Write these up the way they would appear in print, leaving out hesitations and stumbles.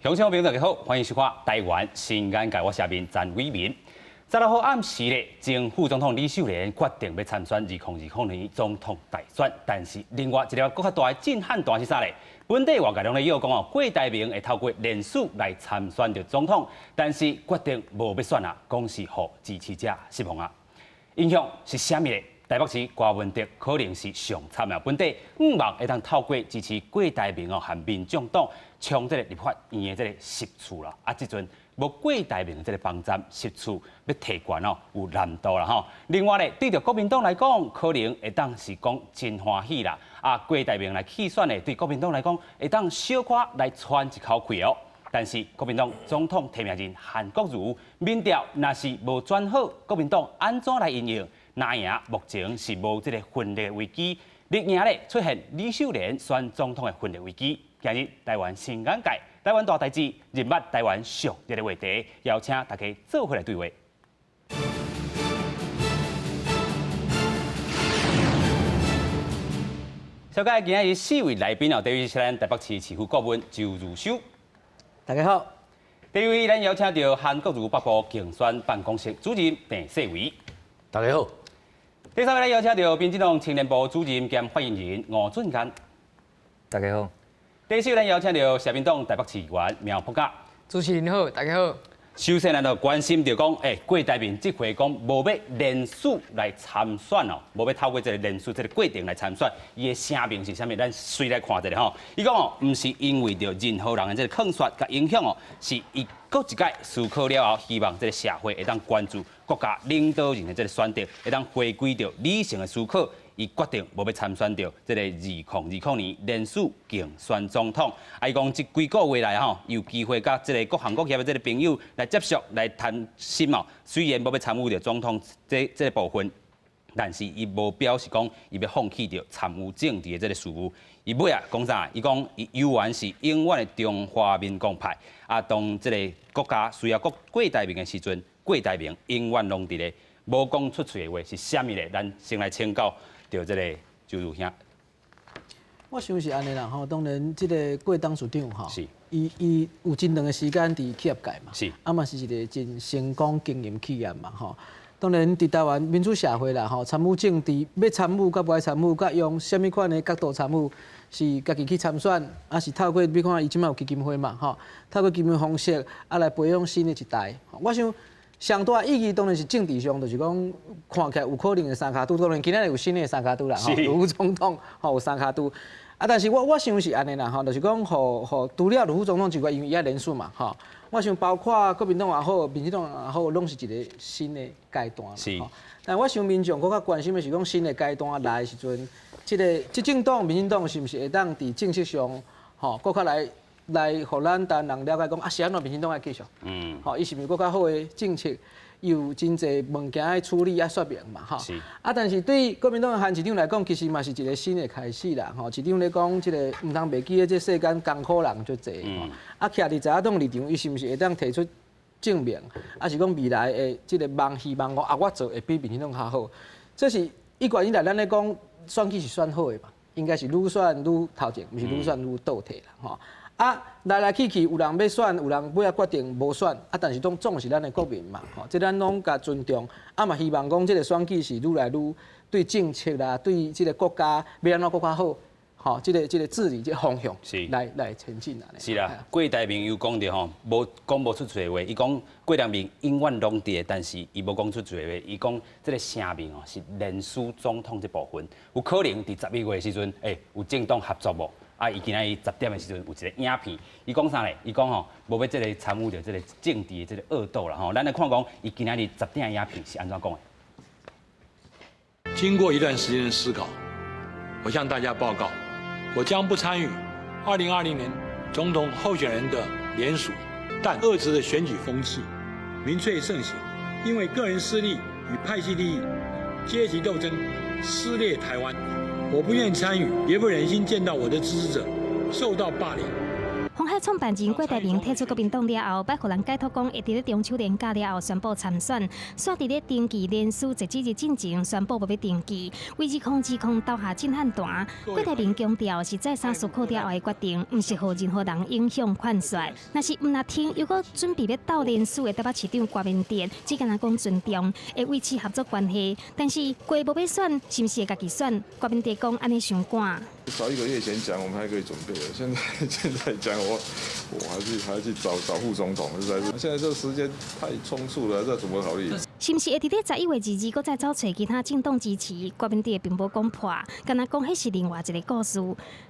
鄉親朋友大家好，歡迎收看《台灣新眼界》，我是阿明詹偉民。16號暗時咧，前副總統呂秀蓮決定欲參選2020年總統大選，但是另外一個閣較大的震撼彈是啥咧？本地外界攏咧臆講哦，郭台銘會透過連署來參選著總統，但是決定無欲選啊，講是予支持者失望啊。影響是啥物咧？台北市柯文哲可能是上慘的，本地向望會當透過支持郭台銘哦，和民眾黨衝這個立法院的這個席次啦。啊，這陣無郭台銘的這個幫贊，席次欲提懸哦，有難度啦吼。另外咧，對著國民黨來講，可能會當是講真歡喜啦。啊，郭台銘來棄選的，對國民黨來講，會當小可來喘一口氣哦。但是國民黨總統提名人韓國瑜民調若是無轉好，國民黨按怎來因應？若贏目前是無這個分裂危機，力贏咧出現呂秀蓮選總統的分裂危機。今日台灣新眼界，台灣大代誌，認捌台灣上熱的話題，邀請大家做伙來對話。小解今日四位來賓哦，第一位是咱台北市市府顧問周儒修，大家好。第二位咱邀請著韓國瑜北部競選辦公室主任鄭世維，大家好。第三位咱邀請著民進黨青年部主任兼發言人吳俊彥，大家好。第四位咱邀請著社民黨台北市議員苗博雅，主持人好，大家好。首先，咱就關心著講，欸，郭台銘這回講無欲連署來參選哦，無欲透過這個連署這個過程來參選，伊的聲明是啥物？咱隨來看一下吼。伊講哦，毋是因為著任何人的這個勸說佮影響哦，是伊閣一擺思考了後，希望這個社會會當關注國家領導人的這個選擇，會當回歸著理性的思考。伊決定無欲參選著這個2020年連署競選總統。啊，伊講這幾個月來吼，有機會佮這個各行各業的這個朋友來接觸、來談心哦。雖然無欲參與著總統這這個部分，但是伊無表示講伊欲放棄著參與政治的這個事務。伊尾仔講啥？伊講伊猶原是永遠的中華民國派。啊，當這個國家需要郭郭台銘的時陣，郭台銘永遠攏佇咧。無講出喙的話是啥物咧？咱先來請教著這個周儒兄。我想是按呢啦吼，當然這個郭董事長吼，伊伊有真長的時間佇企業界嘛，啊嘛是一個真成功經營企業嘛吼。當然佇台灣民主社會啦吼，參與政治，欲參與佮無愛參與，佮用啥物款的角度參與，是家己去參選，抑是透過比如講伊這擺有基金會嘛吼，透過基金會方式啊來培養新的一代。我想上大意義當然是政治上，就是講看起來有可能的三跤拄，當然今仔日有新的三跤拄啦，吼，呂總統吼有三跤拄。啊，但是我我想是按呢啦，吼，就是講，予予除了呂副總統之外，因為伊愛連署嘛，吼，我想包括國民黨也好，民進黨也好，攏是一個新的階段。但我想民眾閣較關心的是講新的階段來的時陣，這個執政黨、民進黨是毋是會當佇政策上，吼，閣較來來予咱台灣人了解講啊，是按怎民進黨愛繼續？吼，伊是毋是閣較好的政策？有真濟物件愛處理、愛說明嘛，吼。啊，但是對國民黨的韓市長來講，其實嘛是一個新的開始啦，吼。市長咧講，這個毋通袂記得，這世間艱苦人足濟，啊，徛佇在野黨立場，伊是毋是會當提出證明，抑是講未來的這個望希望講啊，我做會比民進黨較好。這是一貫以來咱咧講選舉是選好的嘛，應該是愈選愈頭前，毋是愈選愈倒退啦，吼。啊，來來去去，有人欲選，有人尾仔決定無選，啊，但是攏總是咱的國民嘛，吼，這咱攏共尊重，啊嘛希望講這個選舉是愈來愈對政策啦，對這個國家欲按怎閣較好，吼，這個這個治理這個方向來來前進啦。是啦，郭台銘有講著吼，無講無出喙的話，伊講郭台銘永遠攏佇，但是伊無講出喙的話，伊講這個聲明哦是連署總統這部分，有可能佇11月的時陣，欸，有政黨合作無？啊！伊今仔日10點的時陣有一個影片，伊講啥咧？伊講吼，無欲這個參與著這個政治的這個惡鬥啦吼。咱來看講，伊今仔日十點的影片是按怎講的？經過一段時間的思考，我向大家報告，我將不參與2020年總統候選人的聯署，但惡質的選舉風氣、民粹盛行，因為個人私利與派系利益、階級鬥爭撕裂台灣。我不願參與，也不忍心見到我的支持者受到霸凌。鴻海創辦人郭台銘退出國民黨了後，擺予人解脫講會佇咧中秋連假了後宣布參選，煞佇咧登記連署截止日進前宣布無欲登記，為2020投下震撼彈。郭台銘強調是再三思考了後的決定，毋是予任何人影響勸說。若是毋若聽，又閣準備欲鬥連署的台北市長郭明哲，只敢若講尊重，會維持合作關係。但是郭無欲選，是毋是會家己選？郭明哲講按呢傷趕。早一個月前講，我們還可以準備。現在講，我還是去找找副總統，實在是。現在這個時間太匆促了，這怎麼考慮？是毋是會佇咧11月22閣再走揣其他政黨支持？郭明哲並無講破，敢若講彼是另外一個故事。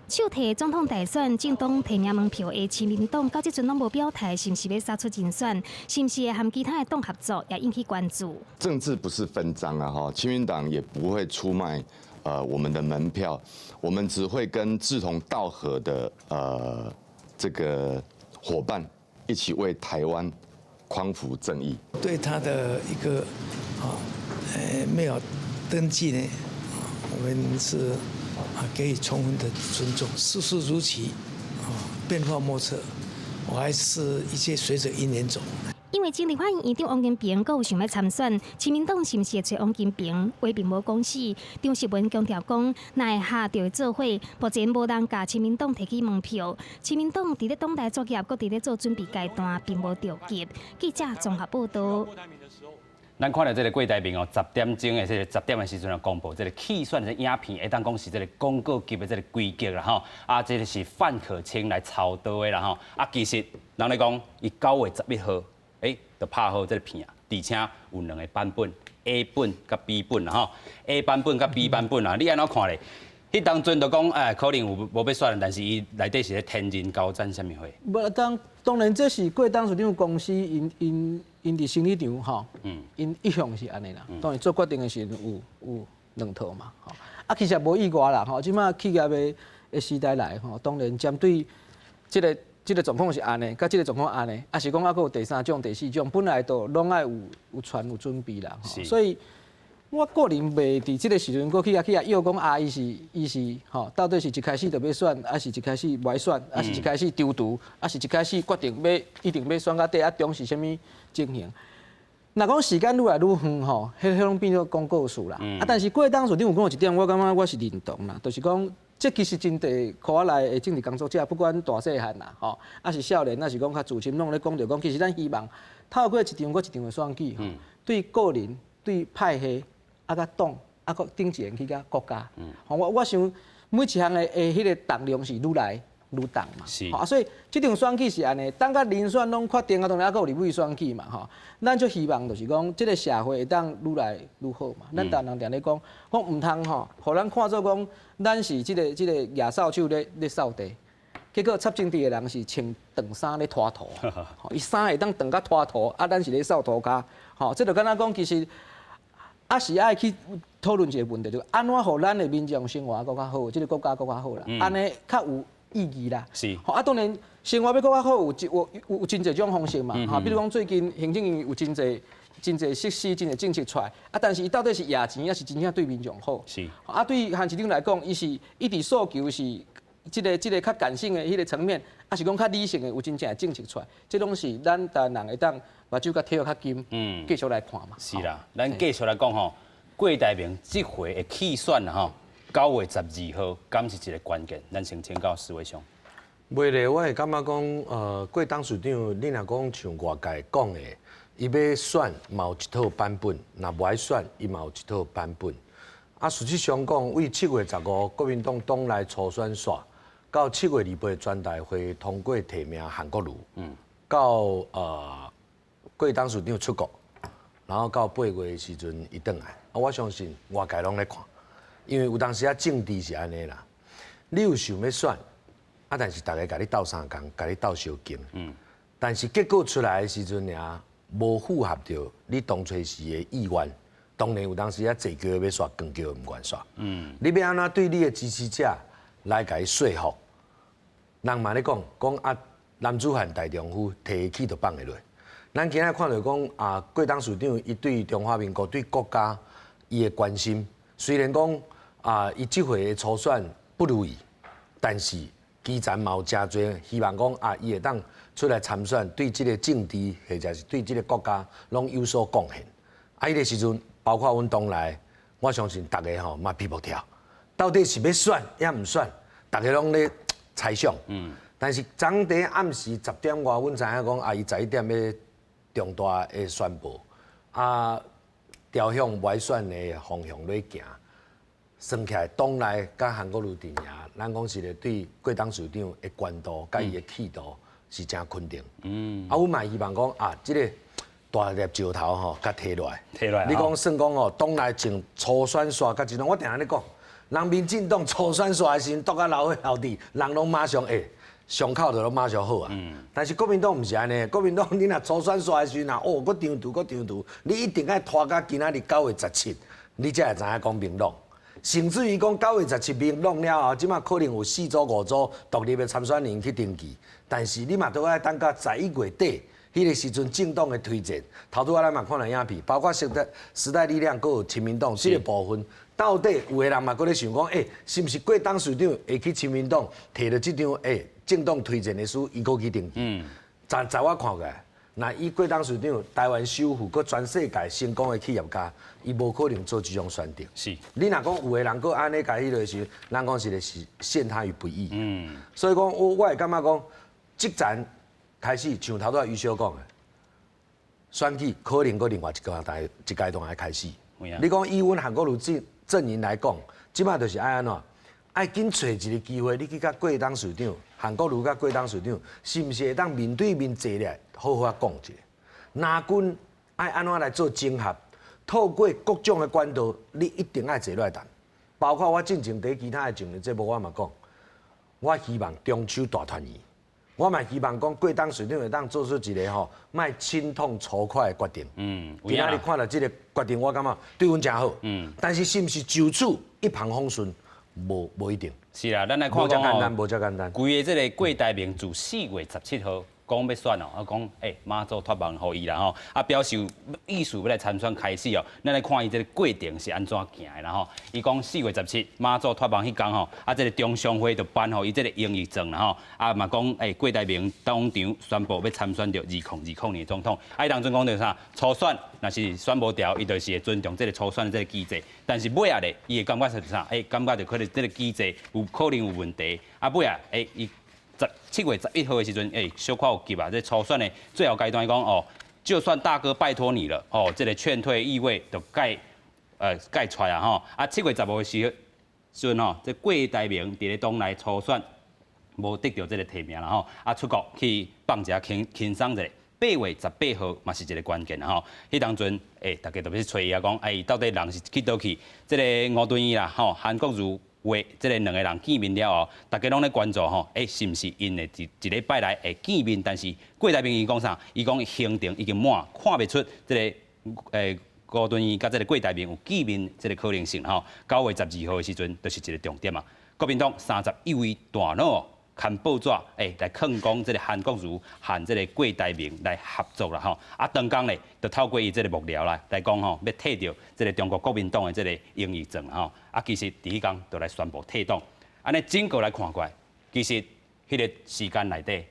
首提總統大選，政黨提名門票的親民黨，到這陣攏無表態，是毋是欲殺出人選？是毋是會和其他的黨合作，也引起關注。政治不是分贓啊！哈，親民黨也不會出賣我們的門票，我們只會跟志同道合的這個夥伴一起為台灣匡扶正義。對他的一個啊，沒有登記呢，我們是啊給予充分的尊重。世事如棋，啊變化莫測，我還是一切隨着因緣走。因為前立法院院長王金平閣有想欲參選，親民黨是毋是會揣王金平？話並無講死。張淑文強調講，若會合就會做伙，目前無人共親民黨提起門票。親民黨佇咧黨內作業，閣佇咧做準備階段，並無著急。記者綜合報道。咱看著這個郭台銘哦，10點鐘的這個10點的時陣公布這個棄選的影片，會當講是這個廣告級的這個規格啦吼。啊，這個是范可清來操刀的啦吼。啊，其實人咧講，伊9月11號，就拍好這個片啊，而且有兩個版本，A 本佮 B 本啦吼。A 版本佮 B 版本啊，你按怎看咧？彼當陣就講，可能有無欲選，但是伊內底是咧天人交戰啥物貨？無當然這是郭董事長公司𪜶𪜶𪜶佇生理場吼，𪜶一向是按呢啦。當然做決定的時陣有兩套嘛，吼。啊，其實無意外啦，吼。這馬企業的時代來吼，當然針對這個狀況是按呢，佮這個狀況按呢，啊是講猶閣有第三種、第四種，本來就攏愛有傳有準備啦，所以我個人袂佇這個時陣閣去遐臆講啊，伊是吼，到底是一開始就欲選，還是一開始無愛選，還是一開始躊躇，還是一開始決定欲一定欲選到底啊？中是啥物情形？若講時間愈來愈遠吼，彼攏變做講故事啦。啊，但是郭董事長有講一點，我感覺我是認同啦，就是講這其實真濟箍仔內的政治工作者，不管大細漢啦，吼，抑是少年，抑是講較資深，攏咧講著講，其實咱希望透過一場閣一場的選舉，對個人、對派系。啊，佮黨，啊，閣頂一個去佮國家。我想每一項的彼個重量是愈來愈重嘛。啊，所以這場選舉是按呢，等甲人選攏確定啊，當然猶閣有立委選舉嘛，吼。咱就希望就是講，這個社會會當愈來愈好嘛。咱台灣人定咧講，講毋通吼，予咱看做講，咱是這個舉掃帚咧掃地，結果插政治的人是穿長衫咧拖塗，伊衫會當長甲拖塗，啊，咱是咧掃塗跤，吼，這就敢若講其實。啊，是愛去討論一個問題，就是按怎予咱的民眾生活閣較好，這個國家閣較好啦，按呢較有意義啦。啊，當然生活欲閣較好，有真濟種方式嘛。吼，比如講最近行政院有真濟真濟設施、真濟政策出來，啊，但是伊到底是掖錢，抑是真正對民眾好？啊，對韓市長來講，伊是一直訴求是這個較感性的彼個層面，抑是講較理性的有真正的政策出來，這攏是咱台灣人會當目睭共睇較金，繼續來看嘛。是啦，咱繼續來講吼，郭台銘這回的棄選吼，9月12號，敢是一個關鍵？咱先請教施偉雄。袂咧，我會感覺講，郭董事長，你若講像外界講的，伊欲選嘛有一套版本，若無愛選，伊嘛有一套版本。啊，事實上講，為7月15國民黨黨內初選煞，到7月28全代會通過提名韓國瑜，到郭董事長出國，然後到8月的時陣伊轉來，啊，我相信外界攏咧看，因為有當時啊政治是按呢啦，你有想欲選，啊，但是逐家共你鬥相共，共你鬥相共，但是結果出來的時陣爾，無符合著你當初時的意願，當然有當時啊坐轎欲煞，扛轎毋願煞，你欲按怎對你的支持者來共伊說服？人嘛咧講講啊，男子漢大丈夫提起就放會落。咱今仔看著講啊，郭董事長伊對中華民國對國家伊的關心，雖然講啊，伊這回的初選不如意，但是基層嘛有誠濟希望講啊，伊會當出來參選，對這個政治或者是對這個國家攏有所貢獻。啊，彼個時陣，包括阮黨內，我相信逐家吼嘛皮無跳，到底是欲選抑毋選，逐家攏咧猜想。但是昨昏暗時10點外，阮知影講啊，伊11點欲重大的宣布，啊，朝向無愛選的方向咧行。算起來，黨內佮韓國瑜陣營，咱講實咧，對郭董事長的關注佮伊的氣度是誠肯定。啊，阮嘛希望講啊，這個大粒石頭吼，共提落來。提落來。你講算講吼，黨內從初選煞到這種，我定定咧講，人民進黨初選煞的時陣，鬥甲流血流滴，人攏馬上會傷口就攏馬上好啊。但是國民黨毋是按呢，國民黨你若初選煞的時陣，哦，閣長途閣長途，你一定愛拖到今仔日9月17，你才會知影講明朗。甚至於講9月17明朗了後，這馬可能有四組五組獨立的參選人去登記，但是你嘛都愛等到11月底，彼個時陣政黨的推薦，頭拄仔咱嘛看了影片，包括時代力量，閣有親民黨這個部分，到底有的人嘛閣咧想講，欸，是毋是郭董事長會去親民黨提著這張欸政黨推薦的書，伊閣去登記？在我看過來，若以郭董事長台灣首富，閣全世界成功的企業家，伊無可能做這種選擇。你若講有的人閣按呢共彼落時，咱講實咧是陷他於不義。所以講，我會感覺講，這陣開始像頭拄仔宇修講的，選舉可能閣另外一個階段來開始。你講以阮韓國瑜陣營來講，這馬就是愛按怎？愛緊揣一個機會，你去佮郭董事長、韓國瑜佮郭董事長，是毋是會當面對面坐來好好仔講一下？藍軍愛按怎來做整合？透過各種的管道，你一定愛坐落來談。包括我進前佇其他的上的節目，我嘛講，我希望中秋大團圓，我嘛希望講郭董事長會當做出一個吼，莫親痛仇快的決定。今仔日看著這個決定，我感覺對阮誠好。但是是毋是就此一帆風順？無一定。是啦，咱來看講無遮簡單，無遮簡單。規个這個郭台銘自4月17號講欲選哦，啊講欸媽祖託夢予伊啦吼，啊表示意思欲來參選開始哦。咱來看伊這個過程是按怎行的啦吼。伊講4月17媽祖託夢彼工吼，啊這個中常會就頒予伊這個榮譽狀啦吼。啊嘛講欸郭台銘當場宣布欲參選著2020年總統。啊伊當陣講著啥？初選若是選無牢，伊就是會尊重這個初選的這個機制。但是尾仔咧，伊會感覺是啥？欸，感覺就可能這個機制有可能有問題。啊尾仔欸伊7月11號的時陣，欸，小可有急啊！這初選的最後階段講哦，就算大哥拜託你了，哦，這個勸退意味就蓋出來啊吼。啊，7月15的時陣吼，這郭台銘佇咧黨內初選無得著這個提名啦吼，啊出國去放一下輕輕鬆者。8月18號嘛是一個關鍵吼，彼當陣欸，大家特別是揣伊啊講，欸，到底人是去佗去？這個吳敦義啦吼，韓國瑜話，這個兩個人見面了後，大家攏咧關注吼，欸，是毋是𪜶會一禮拜來會見面？但是郭台銘伊講啥？伊講行程已經滿，看袂出這個吳敦義佮這個郭台銘有見面這個可能性吼。9月12號的時陣，就是一個重點啊。國民黨31位大佬牽報紙，欸，來勸講這個韓國瑜和這個郭台銘來合作啦吼。啊，當工咧，就透過伊這個幕僚啦來講吼，欲退著這個中國國民黨的這個榮譽狀吼。啊，其實佇彼工就來宣布退黨。按呢整個來看過來，其實彼個時間內底，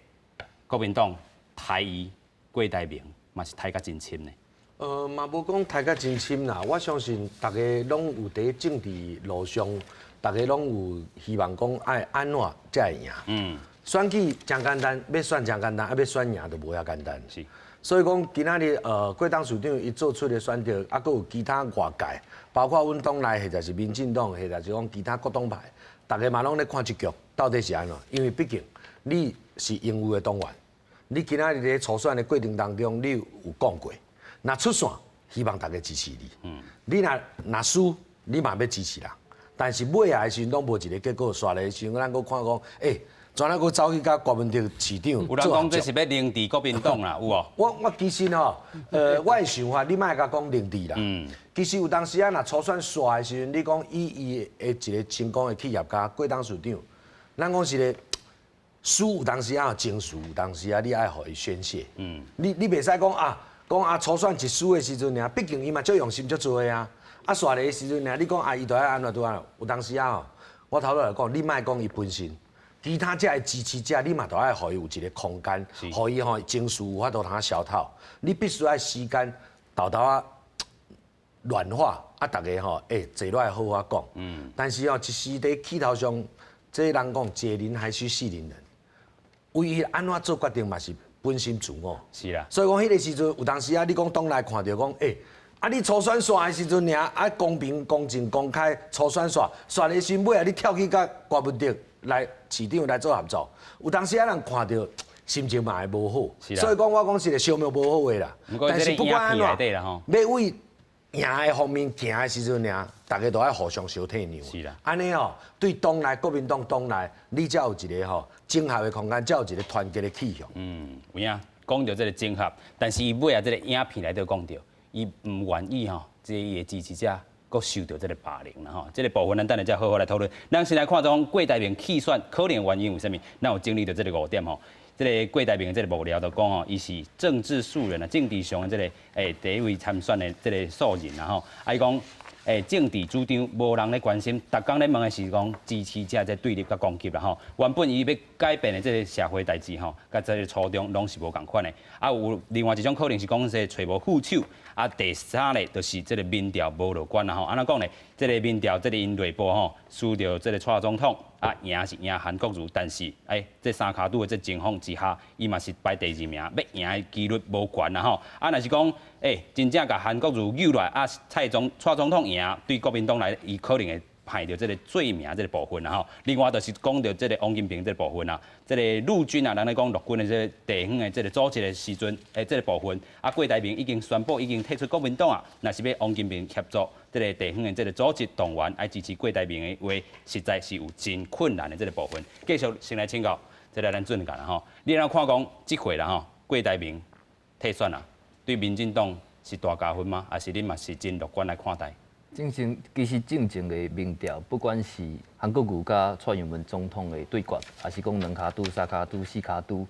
國民黨刣伊郭台銘嘛是刣甲真深呢。嘛無講刣甲真深啦。我相信逐家攏有佇政治路上，逐家攏有希望講愛按怎才會贏。選舉誠簡單，欲選誠簡單，啊欲選贏就無遐簡單。所以講今仔日郭董事長伊做出的選擇，啊，閣有其他外界，包括阮黨內或者是民進黨，或者是講其他各黨派，逐家嘛攏咧看這局到底是按怎？因為畢竟你是榮譽的黨員，你今仔日佇初選的過程當中，你有講過，若出線，希望大家支持你。你若若輸，你嘛欲支持人。但是尾仔的時陣攏無一個結果，煞來的時陣，咱閣看講，欸，怎啊閣走去佮郭文哲市長？有人講這是欲凝聚國民黨啦，有無？我其實吼，我的想法，你莫共講凝聚啦。其實有當時啊，若初選煞的時陣，你講以伊的一個成功的企業家郭董事長，咱講實咧，輸有當時啊，情緒有當時啊，你愛予伊宣洩。你袂使講啊，講啊初選一輸的時陣爾，畢竟伊嘛足用心足做的啊。啊，煞來的時陣爾，你講啊，伊就愛按怎就按怎，有當時啊吼，我頭拄來講，你莫講伊分心。其他遮的支持者，你嘛都愛予伊有一个空間，予伊吼情緒有法度通消透。你必須愛時間沓沓仔軟化，啊，逐家吼坐落來好好講。但是吼，一時佇氣頭上，這人講解鈴還須繫鈴人，唯一按怎做決定嘛是本心自我。是啦。所以講彼个時陣有當時啊，你講黨內看著講，啊你初選煞的時陣爾，啊公平、公正、公開初選煞，煞的時尾啊，你跳去共郭文哲來市長來做合作，有當時啊人看著心情嘛會無好。所以講我講是個小妙無好的啦。但是不管按怎，欲為贏的方面行的時陣爾，逐家都愛互相相體諒。是啦。按呢哦，對黨內國民黨黨內，你才有一个吼整合的空間，才有一个團結的氣象。嗯，有影講著這个整合，但是伊尾仔這个影片內底講著，伊毋願意吼，這个伊的支持者閣受著這个霸凌啦吼。這个部分咱等下再好好來討論。咱先來看講郭台銘棄選可能原因為啥物？咱有整理著這个五點吼。這个郭台銘的這个幕僚就講吼，伊是政治素人啊，政治上的這个第一位參選的這个素人啦吼。啊，伊講政治主張無人咧關心，逐工咧問的是講支持者這對立佮攻擊啦吼。原本伊欲改變的這个社會代誌吼，佮這个初衷攏是無仝款的。啊，有另外一種可能是講這揣無副手。啊，第三咧就是這个民調無樂觀啦吼。按怎講咧？這个民調，這个𪜶內部吼輸著這个蔡總統，啊贏是贏韓國瑜，但是這三跤拄的這情況之下，伊嘛是排第二名，欲贏的幾率無懸啦吼。啊，若是講真正共韓國瑜救落來，啊蔡總統贏，對國民黨來，伊可能會歹著這个罪名這个部分啦吼。另外就是講著這个王金平這个部分啦，這个陸軍啊，人咧講陸軍的這个地方的這个組織的時陣，這个部分，啊郭台銘已經宣布已經退出國民黨啊，若是欲王金平協助這个地方的這个組織動員，愛支持郭台銘的話，實在是有真困難的這个部分。繼續先來請教這个咱俊傑啦吼，你按怎看講這回啦吼，郭台銘退選啊，對民進黨是大加分嗎？還是你嘛是真樂觀來看待？進前其實進前的民調，不管是韓國瑜佮蔡英文總統的對決，還是講兩跤拄、三跤拄、四跤拄，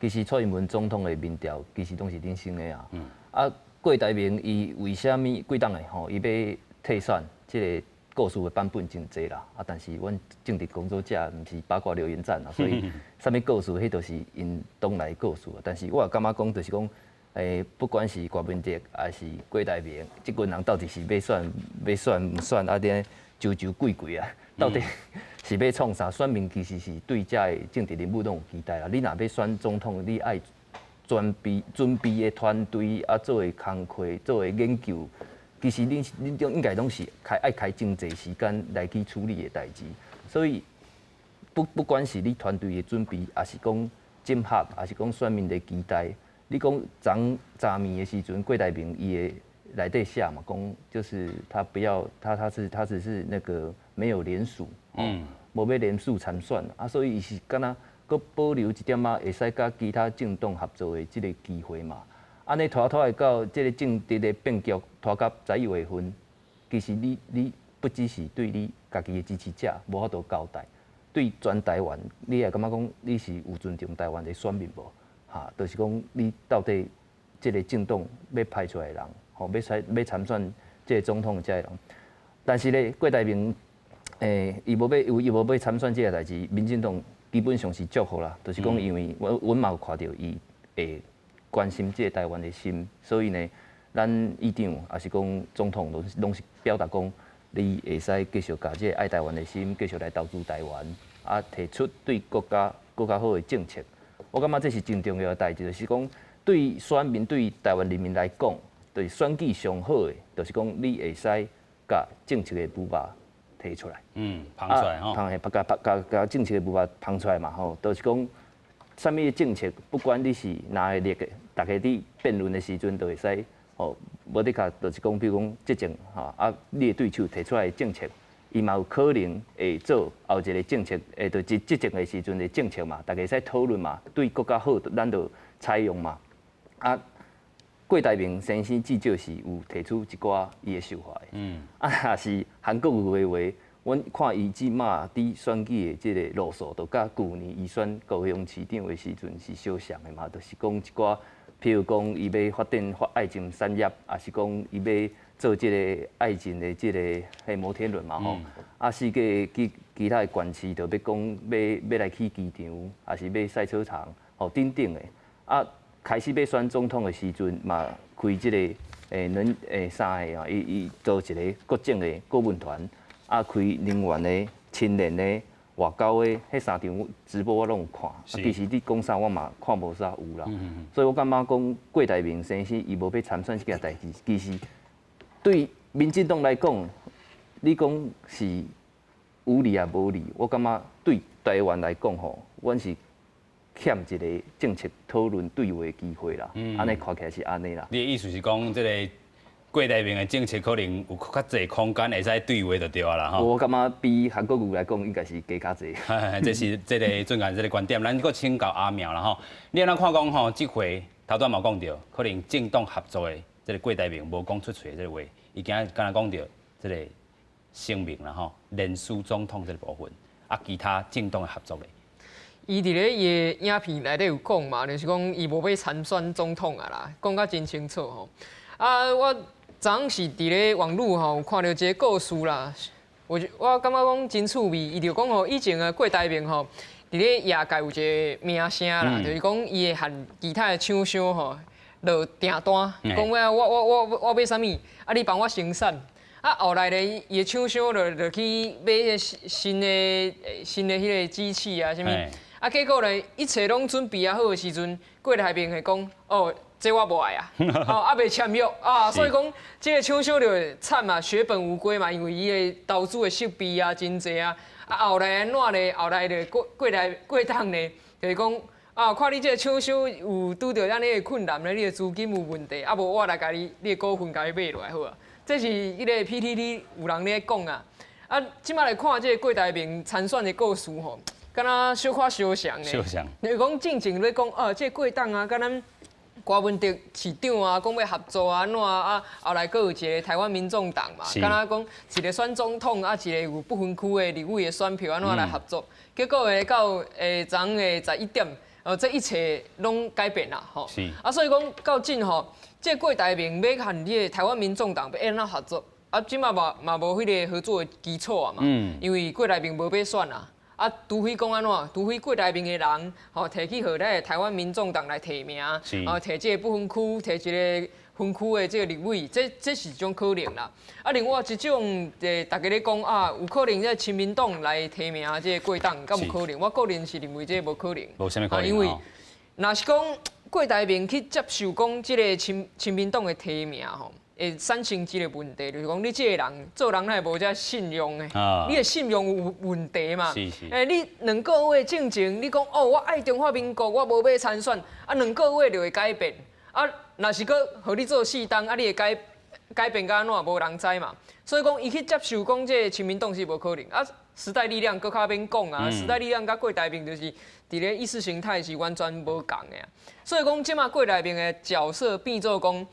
其實蔡英文總統的民調其實攏是領先的啊。啊，郭台銘伊為啥物幾冬的吼，伊欲退選，這个故事的版本真濟啦。啊，但是阮政治工作者毋是八卦留言站啊，所以啥物故事，彼都是𪜶黨內故事。但是我也感覺講，就是講，不管是郭文哲還是郭台銘，這群人到底是欲選、欲選毋選，啊，咧糾糾結結啊，到底是欲創啥？選民其實是對這个政治人物攏有期待啦。你若欲選總統，你愛準備的團隊啊，做的工課、做的研究，其實恁種應該攏是開愛開真濟時間來去處理的代誌。所以不管是你團隊的準備，抑是講整合，抑是講選民的期待。你講昨昨暝的時陣，郭台銘伊的內底寫嘛，講就是他不要他他是他只是那個沒有聯署，無欲聯署參選啊，所以伊是敢若閣保留一點仔會使佮其他政黨合作的這个機會嘛。按呢拖拖會到這个政治的變局拖到11月份，其實你不只是對你家己的支持者無法度交代，對全台灣，你也感覺講你是有尊重台灣的選民無？哈，就是講你到底這个政黨欲派出來的人，吼，欲參欲參選這个總統的這个人，但是咧，郭台銘，伊無欲伊無欲參選這个代誌，民進黨基本上是祝福啦，就是講因為阮嘛有看著伊會關心這个台灣的心，所以呢，咱議長抑是講總統攏是表達講，你會使繼續共這个愛台灣的心，繼續來投資台灣，啊，提出對國家閣較好的政策。我感覺這是真重要的代誌，就是講對選民、對台灣人民來講，就是選舉上好的，就是講你會使共政策的步伐提出來。嗯，捧出來吼。捧的，共共共政策的步伐捧出來嘛吼，就是講啥物政策，不管你是哪个立的，逐家佇辯論的時陣就會使吼，無的確就是講，比如講執政吼，啊，你的對手提出來的政策，伊嘛有可能會做後一个政策，會就執政的時陣的政策嘛，逐家會使討論嘛，對國家好，咱就採用嘛。啊，郭台銘先生至少是有提出一寡伊的想法的。啊，若是韓國瑜的話，阮看伊這馬佇選舉的這个路數，就佮舊年伊選高雄市長的時陣是相像的嘛，就是講一寡，譬如講伊欲發展發愛情產業，抑是講伊欲做這个愛情的這个彼摩天輪嘛吼，啊，四界去其他的縣市就欲講欲來起機場，抑是欲曬草場，吼等等的。啊，開始欲選總統的時陣，嘛開這個兩三个啊，伊伊做一个國政的顧問團，啊開能源的、清廉的、外交的，彼三場直播我攏有看。啊，其實你講啥我嘛看無啥有啦。所以我感覺講郭台銘先生伊無欲參選這件代誌，其實對民進黨來講，你講是有利抑無利，我感覺對台灣來講吼，阮是欠一个政策討論對話的機會啦。按呢看起來是按呢啦。你的意思是講，這个郭台銘的政策可能有較濟空間會使對話就對啊啦吼。我感覺比韓國瑜來講，應該是加較濟。這是這个俊賢這个觀點，咱閣請教阿苗啦吼。你按怎看講吼？這回頭拄仔嘛講著，可能政黨合作的這个郭台銘無講出喙的這个話，伊今日敢若講著這个聲明啦吼，連署總統這个部分，啊，其他政黨的合作咧。伊佇咧伊的影片內底有講嘛，就是講伊無欲參選總統啊啦，講甲真清楚吼。啊，我昨昏是佇咧網路吼有看著一个故事啦，我感覺講真趣味。伊就講吼，以前的郭台銘吼，佇咧業界有一个名聲啦，就是講伊會和其他的廠商吼落訂單，講我我我我欲啥物，啊你幫我生產。啊，後來咧，伊的廠商就去買新的彼个機器啊，啥物。啊，結果咧，一切攏準備啊好的時陣，郭台銘會講：哦，這我無愛啊，哦，猶未簽約啊，所以講這个廠商就慘嘛，血本無歸嘛，因為伊的投資的設備啊真濟啊。啊，後來按怎咧？後來就過過來過檔咧，就是講啊，看你這个廠商有拄著按呢的困難咧，你的資金有問題，啊無我來共你，你的股份共你買落來好啊。這是彼个 PTT 有人咧講啊。啊，這擺來看這个郭台銘參選的故事吼，敢若小可相像呢。相像。就是講進前咧講，啊，這个郭董啊，佮咱柯文哲市長啊，講欲合作啊，按怎啊？後來閣有一个台灣民眾黨嘛，敢若講一个選總統啊，一个有不分區的立委的選票，按怎來合作？結果會到昨昏的11點，哦，這一切攏改變啦，吼。啊，所以講到今吼，這个郭台銘欲和這个台灣民眾黨欲按怎合作？啊，這擺嘛嘛無彼个合作的基礎啊嘛，因為郭台銘無欲選啊。啊，除非講按怎，除非郭台銘的人吼，提去予咱的台灣民眾黨來提名，哦，提這个不分區，提一个分區的這个立委，這是一種可能啦。啊，另外一種，大家咧講啊，有可能這親民黨來提名這个郭董，敢有可能？我個人是認為這無可能。無啥物可能。因為若是講郭台銘去接受講這个親民黨的提名吼，會產生一个問題，就是講你這个人做人哪會無遮信用的？你的信用有問題嘛？欸，你兩个月進前，你講哦，我愛中華民國，我無欲參選，啊，兩個月就會改變，啊，若是閣予你做四冬，啊，你會改變甲按怎？無人知嘛。所以講，伊去接受講這个親民黨是無可能。啊，時代力量閣較免講啊，時代力量佮郭台銘就是佇咧意識形態是完全無仝的啊。所以講，這擺郭台銘的角色變做講，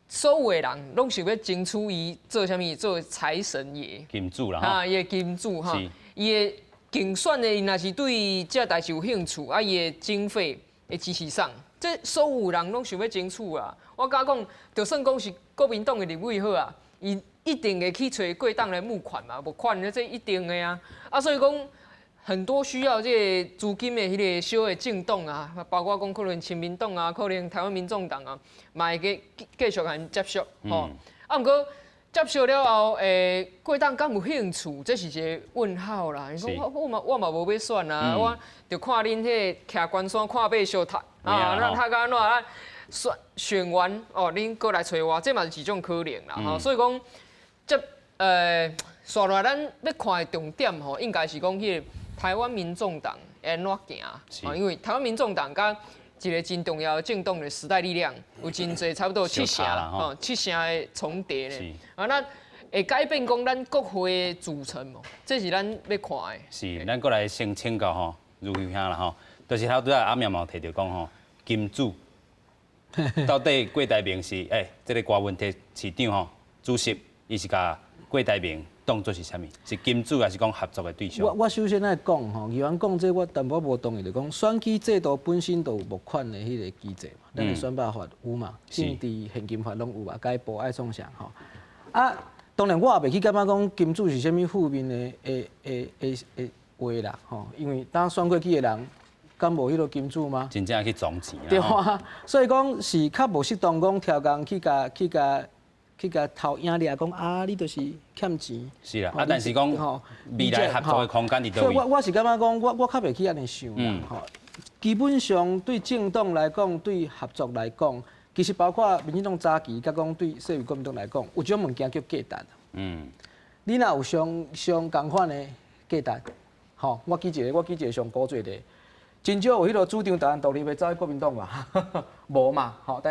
所有的人攏想欲爭取伊做啥物？做財神爺，金主啦，啊，伊的金主哈，伊的競選的，伊若是對這代誌有興趣，啊，伊的經費會支持上，這所有人攏想欲爭取啊。我敢講，就算講是國民黨的立委好啊，伊一定會去揣郭董來募款嘛，募款這一定的啊。啊，所以講很多需要這個資金的彼个小的政黨啊，包括講可能親民黨啊，可能台灣民眾黨啊，嘛會繼續共𪜶接觸吼。啊，毋過接觸了後，郭董敢有興趣？這是一个問號啦。伊講我嘛無欲選啊，我就看恁彼个徛關山看馬相讀啊，咱讀甲按怎啊？選完哦，恁閣來揣我，這嘛是一種可能啦。吼，所以講，這紲落來咱欲看的重點吼，應該是講彼个台灣民眾黨會按怎行？因為台灣民眾黨佮一个真重要的政黨的時代力量有真濟差不多七成吼，七成的重疊咧。啊，那會改變講咱國會的組成無？這是咱欲看的。是，咱閣來先請教吼，如輝兄啦吼，就是頭拄仔阿苗嘛有提著講吼，金主到底郭台銘是這个柯文哲市長吼，主席，伊是共郭台銘當作是啥物？是金主還是講合作的對象？我首先愛講吼，議員講這我淡薄無同意，就講選舉制度本身就有募款的彼个機制嘛，咱的選罷法有嘛，政治獻金法攏有嘛，該報愛創啥吼。啊，當然我也袂去感覺講金主是啥物負面的話啦，吼，因為當選過去的人，敢無彼个金主嗎？真正去撞錢。對啊，所以講是較無適當講刁工去共偷影掠講啊，你就是欠錢。是啦，啊，但是講未來合作的空間佇佗位？所以我是感覺講，我較袂去按呢想啦，吼。基本上對政黨來講，對合作來講，其實包括民進黨早期，佮講對社會國民黨來講，有一種物件叫價值。你若有相相仝款的價值，吼，我舉一個上古濟例，真少有彼个主張台灣獨立的走去國民黨嘛，無嘛，吼，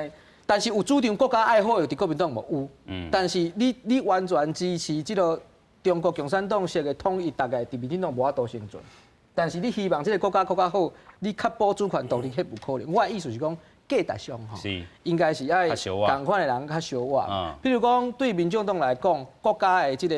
但是有主張國家愛好的佇國民黨無有。但是你完全支持這个中國共產黨式的統一，大概佇民進黨無法度生存。但是你希望這个國家閣較好，你確保主權獨立，彼無可能。我的意思是講，價值上吼，應該是愛仝款的人較相倚。比如講，對民眾黨來講，國家的這个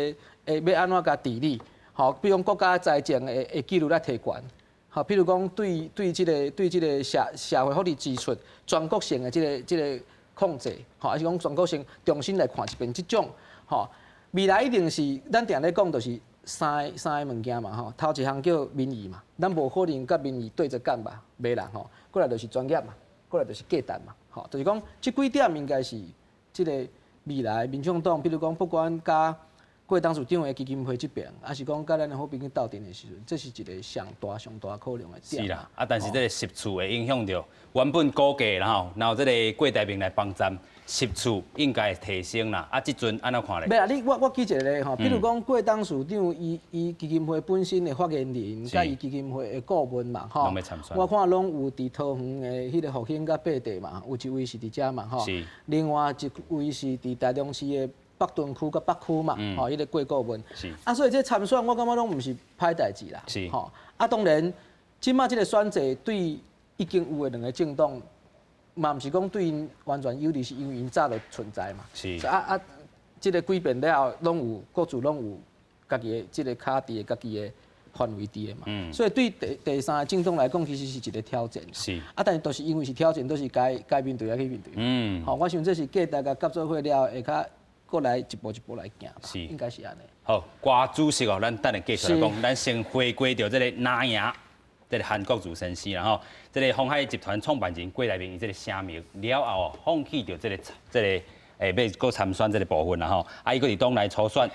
欲按怎共治理，吼，比如講國家財政的紀律來提懸，吼，比如講對這个社會福利支出全國性的這個控制，吼，還是講全國性重新來看一遍這種，吼，未來一定是咱定咧講，就是三个物件嘛，吼，頭一項叫民意嘛，咱無可能佮民意對著幹吧，袂啦，吼，過來就是專業嘛，過來就是價值嘛，吼，就是講這幾點應該是這个未來民眾黨，比如講不管佮郭董事長的基金會這邊，還是講佮咱的好朋友鬥陣的時陣，這是一个上大上大考量的點。是啦，啊，但是這个席次會影響著原本估計啦吼，然後這个郭台銘來幫站，席次應該會提升啦。啊，這陣按怎看咧？袂啦，你我舉一个例吼，比如講郭董事長伊基金會本身的發言人，佮伊基金會的顧問嘛，吼，我看攏有佇桃園的彼个復興佮八地嘛，有一位是佇遮嘛，吼，另外一位是佇台中市的北屯區佮北區嘛，吼，彼个郭顧問。啊，所以這參選我感覺攏毋是歹代誌啦。吼，啊，當然，這擺這个選制對已經有的兩个政黨，嘛毋是講對𪜶完全有利，是因為𪜶早就存在嘛。啊啊，這个改變了後，攏有各自攏有家己的這个跤佇家己的範圍佇的嘛。所以對第三个政黨來講，其實是一個挑戰。啊，但是都是因為是挑戰，都是該面對愛去面對。吼，我想這是價值共合做伙了後，會較過來一步一步來行。應該是按呢。好，郭主席哦，咱等下繼續來講。咱先回歸著這个藍營，這个韓國瑜先生啦吼，這个鴻海集團創辦人郭台銘伊這个聲明了後哦，放棄著這個欲閣參選這个部分啦吼，啊，伊閣佇黨內初選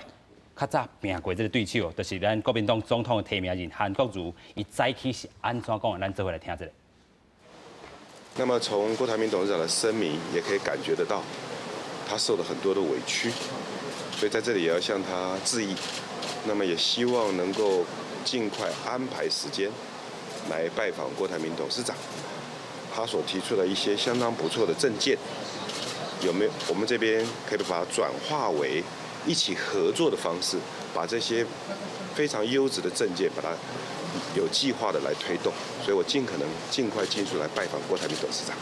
較早拚過這个對手，就是咱國民黨總統的提名人韓國瑜，伊早起是按怎講的？咱做伙來聽這个。那麼從郭台銘董事長的聲明也可以感覺得到，他受了很多的委屈，所以在這裡也要向他致意。那麼也希望能夠盡快安排時間來拜訪郭台銘董事長，他所提出的一些相當不錯的政見，有沒有我們這邊可以把它轉化為一起合作的方式，把這些非常優質的政見，把它有計劃的來推動。所以我盡可能盡快盡速來拜訪郭台銘董事長。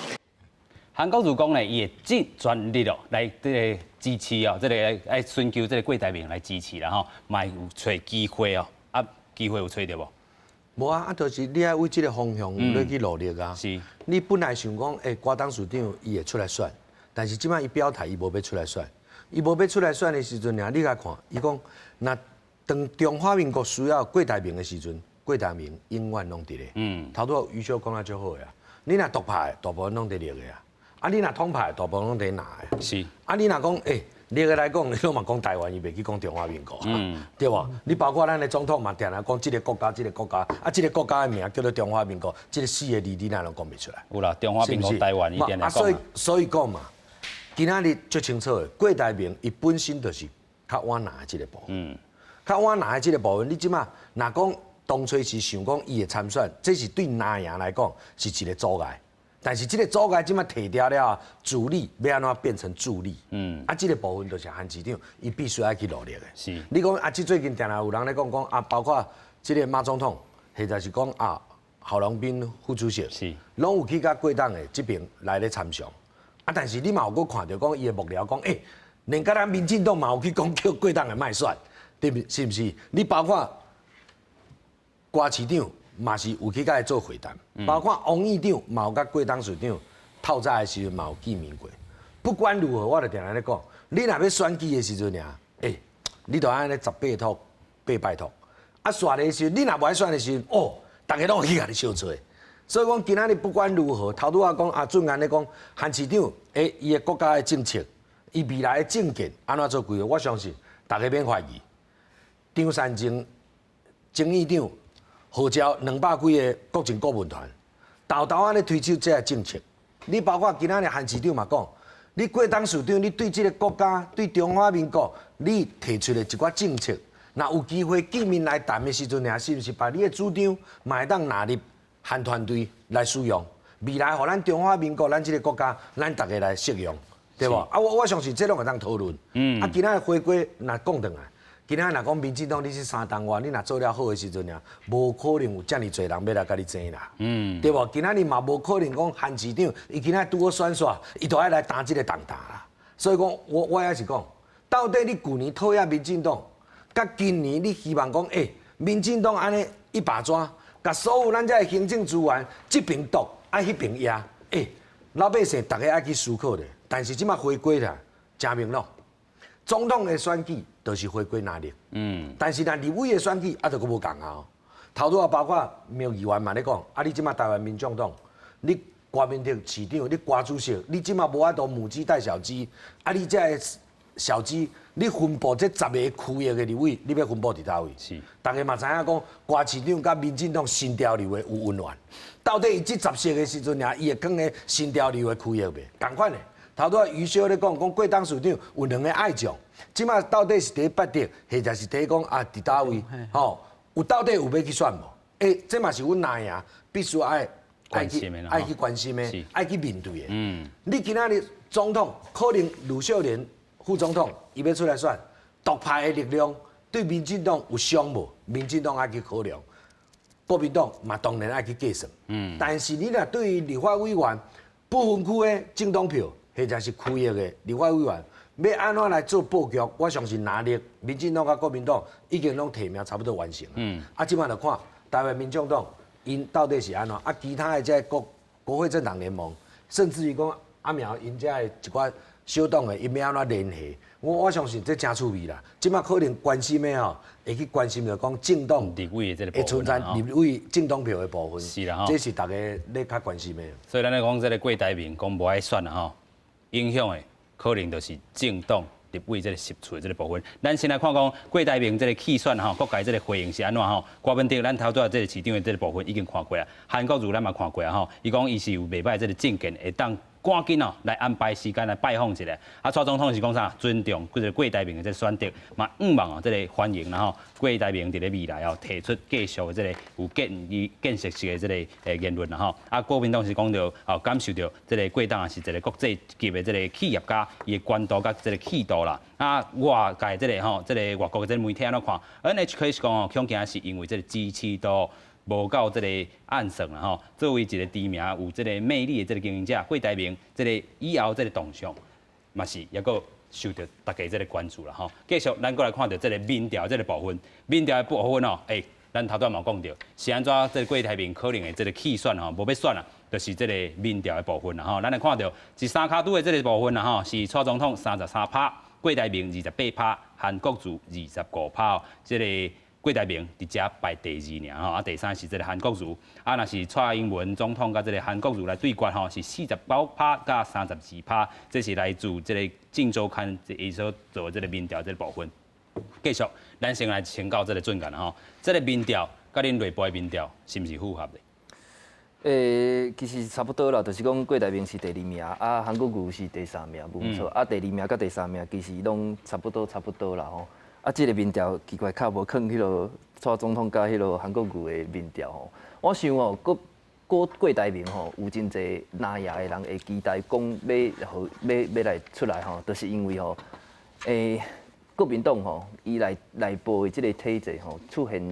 韓國瑜講呢，伊會盡全力哦來這个支持哦，這个愛尋求這个郭台銘來支持啦吼，嘛有揣機會哦，啊，機會有揣著無？無啊，啊，就是你愛為這个方向咧去努力啊。你本來想講，欸，郭董事長伊會出來選，但是這擺伊表態伊無欲出來選，伊無欲出來選的時陣爾，你共看，伊講，若當中華民國需要郭台銘的時陣，郭台銘永遠攏佇咧。頭拄仔余秀講得足好的啊，你若獨派，大部分攏佇綠的啊。啊，你若統派，大部分攏佇藍的。啊，你若講，欸，綠的來講，你攏嘛講台灣，伊袂去講中華民國，對無？你包括咱的總統嘛，定定講這个國家，這个國家，啊，這个國家的名叫做中華民國，這个四个字你哪攏講袂出來？有啦，中華民國台灣，伊定定講。啊，所以講嘛，今仔日足清楚的，郭台銘伊本身就是較倚藍的這个部分。較倚藍的這个部分，你這擺若講當初是想講伊會參選，這是對藍營來講是一个阻礙。但是這个阻礙這擺提掉了，主力欲按怎變成助力？啊，這个部分就是韓市長，伊必須愛去努力的。你講啊，這最近定定有人咧講講啊，包括這个馬總統，或者是講啊，郝龍斌副主席，攏有去佮郭董的這邊來咧參詳。啊，但是你嘛有閣看著講伊的幕僚講，欸，連佮咱民進黨嘛有去講叫郭董的莫選，對毋？是毋是？你包括郭市長嘛是有去佮伊做會談，包括王院長嘛有佮郭董事長透早的時陣嘛有見面過。不管如何，我就定定咧講，你若欲選舉的時陣爾，欸，你就按呢十八托八拜托。啊，煞的時，你若無愛選的時，哦，逐家攏會去共你相揣。所以講，今仔日不管如何，頭拄仔講啊，俊安咧講，韓市長，欸，伊的國家的政策，伊未來的政見按怎做規劃，我相信逐家免懷疑。張善政前院長號召200幾个國政顧問團，沓沓按呢推出這个政策。你包括今仔日韓市長嘛講，你郭董事長，你對這个國家、對中華民國，你提出的一寡政策，若有機會見面來談的時陣，爾是毋是把你的主張嘛會當納入韓團隊來使用？未來予咱中華民國，咱這个國家，咱逐家來適用，對無？啊，我相信這攏會當討論。啊，今仔日回歸若講轉來，今仔日若講民進黨你是三黨外，你若做了好的時陣爾，無可能有遮爾濟人欲來共你爭啦。對無？今仔日嘛無可能講韓市長，伊今仔日拄好選煞，伊就愛來擔這个重擔啦。所以講，我也是講，到底你舊年討厭民進黨，佮今年你希望講，欸，民進黨按呢一把抓，共所有咱這个行政資源，這邊剁，啊彼邊壓，欸，老百姓逐家愛去思考咧。但是這馬回歸啦，誠明朗，總統的選舉就是回歸拿力。但是若立委的選舉啊，就閣無仝啊。頭拄仔包括苗議員嘛咧講，啊，你這馬台灣民眾黨，你郭明哲市長，你郭主席，你這馬無法度母雞帶小雞，啊，你這个小雞，你分布這10个區域的立委，你欲分布佇佗位？逐家嘛知影講，郭市長佮民進黨新潮流的有恩怨。到底伊這10席的時陣，爾伊會囥咧新潮流的區域袂？仝款的。頭拄仔余修咧講，講郭董事長有兩个愛將，這馬到底是佇八德，或者是佇講啊佇佗位？吼，有到底有欲去選無？欸，這嘛是阮藍營必須愛愛去關心的，愛去面對的。你今仔日總統可能呂秀蓮副總統伊欲出來選，獨派的力量對民進黨有傷無？民進黨愛去考量，國民黨嘛當然愛去計算。但是你若對於立法委員不分區的政黨票，或者是區域的立法委員，欲按怎來做布局？我相信藍綠民進黨佮國民黨已經攏提名差不多完成。啊，這馬就看台灣民眾黨𪜶到底是按怎？啊，其他的這個國會政黨聯盟，甚至於講阿苗𪜶遮的一寡小黨的，𪜶欲按怎聯繫？我相信這誠趣味啦。這馬可能關心的吼，會去關心著講政黨立委的這個會存在立委政黨票的部分。是啦，這是逐家咧較關心的。所以咱咧講這个郭台銘講無愛選啦吼，影響的可能就是政黨立委這个席次這个部分。咱先來看講郭台銘這个棄選吼，各界這个回應是按怎吼？郭文哲咱頭拄仔這个市長的這个部分已經看過啊，韓國瑜咱嘛看過啊吼。伊講伊是有袂䆀這个政見，會當趕緊哦來安排時間來拜訪一下。啊，蔡總統是講啥？尊重這个郭台銘的這个選擇，嘛向望哦這个歡迎啦吼。郭台銘佇咧未來哦提出繼續的這个有建議建設性的這个言論啦吼。啊，國民黨是講著哦感受著這个郭董是一个國際級的這个企業家，伊的官度佮這个氣度啦。啊，外界這个吼，這个外國的這个媒體按怎看？NHK 是講哦，恐驚是因為這个支持度無夠這个按算啦吼。作為一个知名有這个魅力的這个經營者，郭台銘這个以後這个動向嘛是猶閣受著大家這个關注啦吼。繼續，咱閣來看著這个民調這个部分，民調的部分哦，欸，咱頭拄仔嘛有講著，是按怎這个郭台銘可能的這个棄選吼，無欲選啦，就是這个民調的部分啦吼。咱來看著是三跤拄的這个部分啦吼，是蔡總統33%，郭台銘28%，韓國瑜25%，這个郭台銘佇遮排第二爾吼，啊第三是這个韓國瑜，啊若是蔡英文總統佮這个韓國瑜來對決吼，是49%佮32%，這是來自這个《鏡週刊》伊所做的這个民調這个部分。繼續，咱先來請教這个俊賢吼，這个民調佮恁內部的民調是毋是符合的？欸，其實差不多啦，就是講郭台銘是第二名，啊韓國瑜是第三名，無錯。啊，第二名佮第三名其實攏差不多，差不多啦吼。啊，這个民調奇怪，較無囥彼个蔡總統佮彼个韓國瑜的民調吼。我想哦，閣郭台銘吼，有真濟藍營的人會期待講欲予欲欲來出來吼，就是因為吼，欸，國民黨吼，伊內部的這个體制吼，出現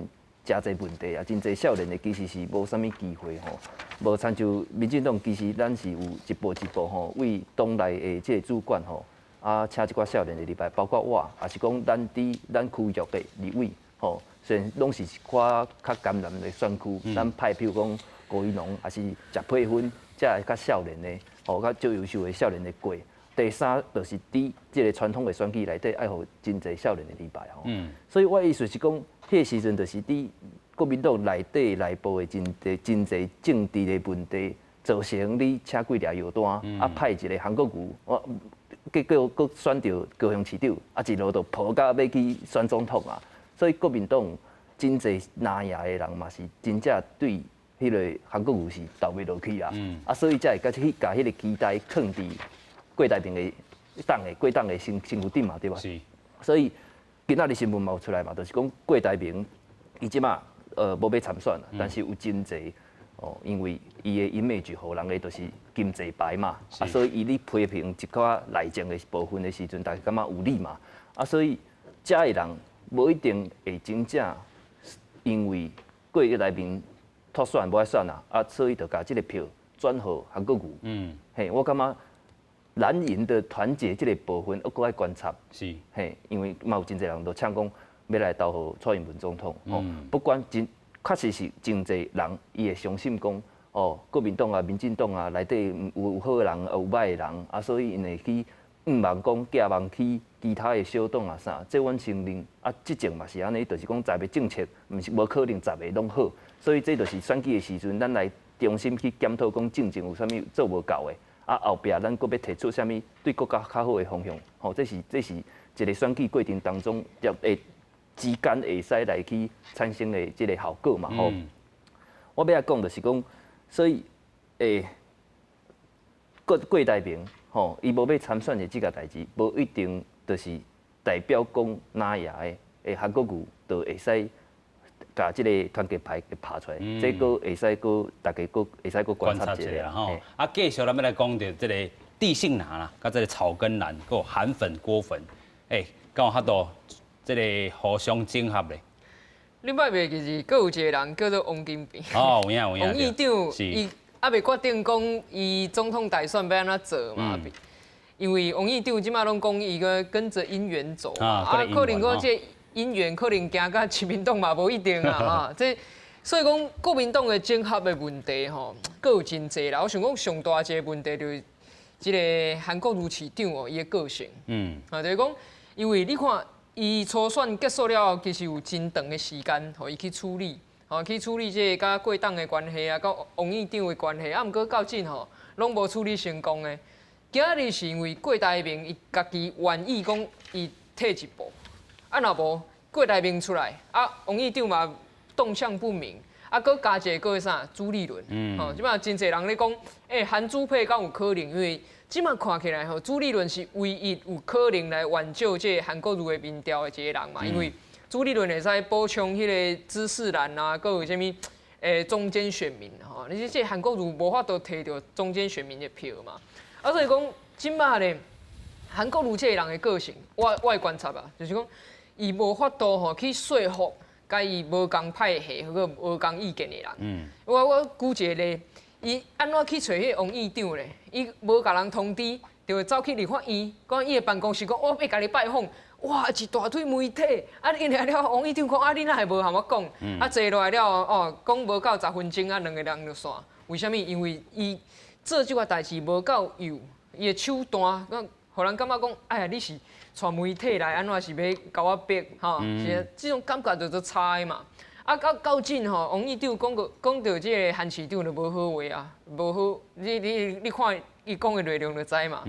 誠濟問題啊，真濟少年的其實是無啥物機會吼，無親像民進黨，其實咱是有一步一步吼，為黨內的這个主管吼，啊，請一寡少年的入來，包括我，也是講咱佇咱區域的立委吼，雖然攏是一寡較甘南的選區，咱派譬如講郭怡農，抑是謝佩芬，這个較少年的，吼，較足優秀的少年的過，第三就是佇這个傳統的選舉內底愛予真濟少年的禮拜吼。所以我的意思是講，彼个時陣就是佇國民黨內底內部的真濟真濟政治的問題，造成你請幾粒藥單，啊派一个韓國瑜，我結果閣選著高雄市長，啊一路就抱甲欲去選總統啊。所以國民黨真濟藍營的人嘛是真正對彼个韓國瑜是投袂落去啊。啊，所以才會共去共彼个期待囥佇郭台銘的黨的郭董的身身軀頂嘛，對吧？是。所以今仔日新聞嘛有出來嘛，就是講郭台銘伊這馬無欲參選，但是有真濟哦，因為伊的 image 予人的就是經濟牌嘛，啊，所以伊咧批評一寡內政的部分的時陣，大家感覺有理嘛，啊，所以遮的人無一定會真正因為郭台銘脫選無愛選啊，啊，所以就共這个票轉予韓國瑜。嘿，我感覺藍營的團結這个部分，我閣愛觀察。嘿，因為嘛有真濟人都嗆講欲來投予蔡英文總統。吼，不管真確實是真濟人，伊會相信講，哦，國民黨啊、民進黨啊內底有好的人，有䆀的人，啊，所以𪜶會去向望講寄望去其他的小黨啊啥，這阮承認。啊，執政嘛是按呢，就是講十个政策，毋是無可能十个攏好，所以這就是選舉的時陣，咱來重新去檢討講進前有啥物做無夠的，啊，後壁咱閣欲提出啥物對國家較好的方向，吼，這是一个選舉過程當中，會之間會使來去產生的這个效果嘛，吼。我欲來講就是講，所以郭台銘吼，伊無欲參選的這个代誌，無一定就是代表講藍營的韓國瑜就會使共這个團結牌給拍出來，這閣會使閣大家閣會使閣觀察一下吼。啊，繼續咱欲來講著這个地性藍啦，佮這个草根藍，閣有韓粉郭粉，欸，敢有法度這个互相整合咧？你捌袂記是閣有一个人叫做王金平。哦，有影有影。王議長，伊猶未決定講伊總統大選欲按怎做嘛？因為王議長這馬攏講伊閣跟著姻緣走嘛，啊，可能講這姻緣可能行佮親民黨嘛無一定啊，哈，這所以講國民黨的整合的問題吼，閣有真濟啦。我想講上大一个問題就是這个韓國瑜市長哦，伊的個性，啊，就是講，因為你看伊初選結束了後，其實有真長的時間，予伊去處理，吼，去處理這个佮郭董的關係啊，佮王議長的關係，啊，毋過到今吼，攏無處理成功的。今仔日是因為郭台銘伊家己願意講伊退一步，啊，若無郭台銘出來，啊，王議長嘛動向不明，啊，閣加一个閣啥朱立倫，吼，這馬真濟人咧講，欸，韓朱配敢有可能？因為這馬看起來吼，朱立倫是唯一有可能來挽救這個韓國瑜的民調的一個人嘛，因為朱立倫會使補充彼个知識藍啊，閣有啥物中間選民吼，你這韓國瑜無法度提著中間選民的票嘛。啊，所以講，這馬咧，韓國瑜這个人的個性，我的觀察啊，就是講，伊無法度吼去說服佮伊無仝派系或者無仝意見的人。我舉一个例，伊按怎去揣彼个王議長咧？伊無共人通知，就會走去立法院，講伊的辦公室講，我欲共你拜訪。哇！一大堆媒體，啊，𪜶來了，王議長講，啊，你哪會無和我講？啊，坐落來了哦，講無夠10分鐘，啊，兩个人就散。為啥物？因為伊做這個代誌無夠幼，伊的手段，講予人感覺講，哎呀，你是帶媒體來，按怎是欲共我逼？吼，是這種感覺就足差的嘛。啊，到今吼，王議長講過講著這个韓市長就無好話啊，無好，你看伊講的內容就知嘛。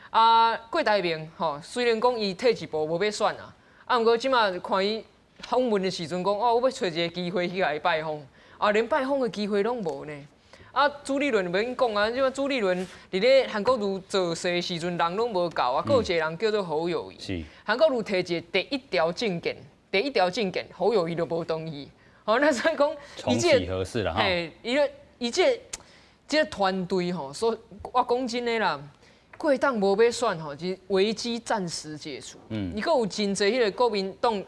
啊，郭台銘吼，雖然講伊退一步無欲選啊，啊，毋過這馬看伊訪問的時陣講，哦，我欲揣一个機會去共伊拜訪，啊，連拜訪的機會攏無呢。啊，朱立倫袂用講啊，這馬朱立倫佇咧韓國瑜造勢的時陣，人攏無夠啊，閣有一個人叫做侯友宜。韓國瑜提一个第一條政見，第一條政見，侯友宜都無同意。吼，那所以講，重啟合適啦，嘿，伊這个團隊吼，所以我講真的啦。郭董無欲選吼，是危機暫時解除。伊閣有真濟彼个國民黨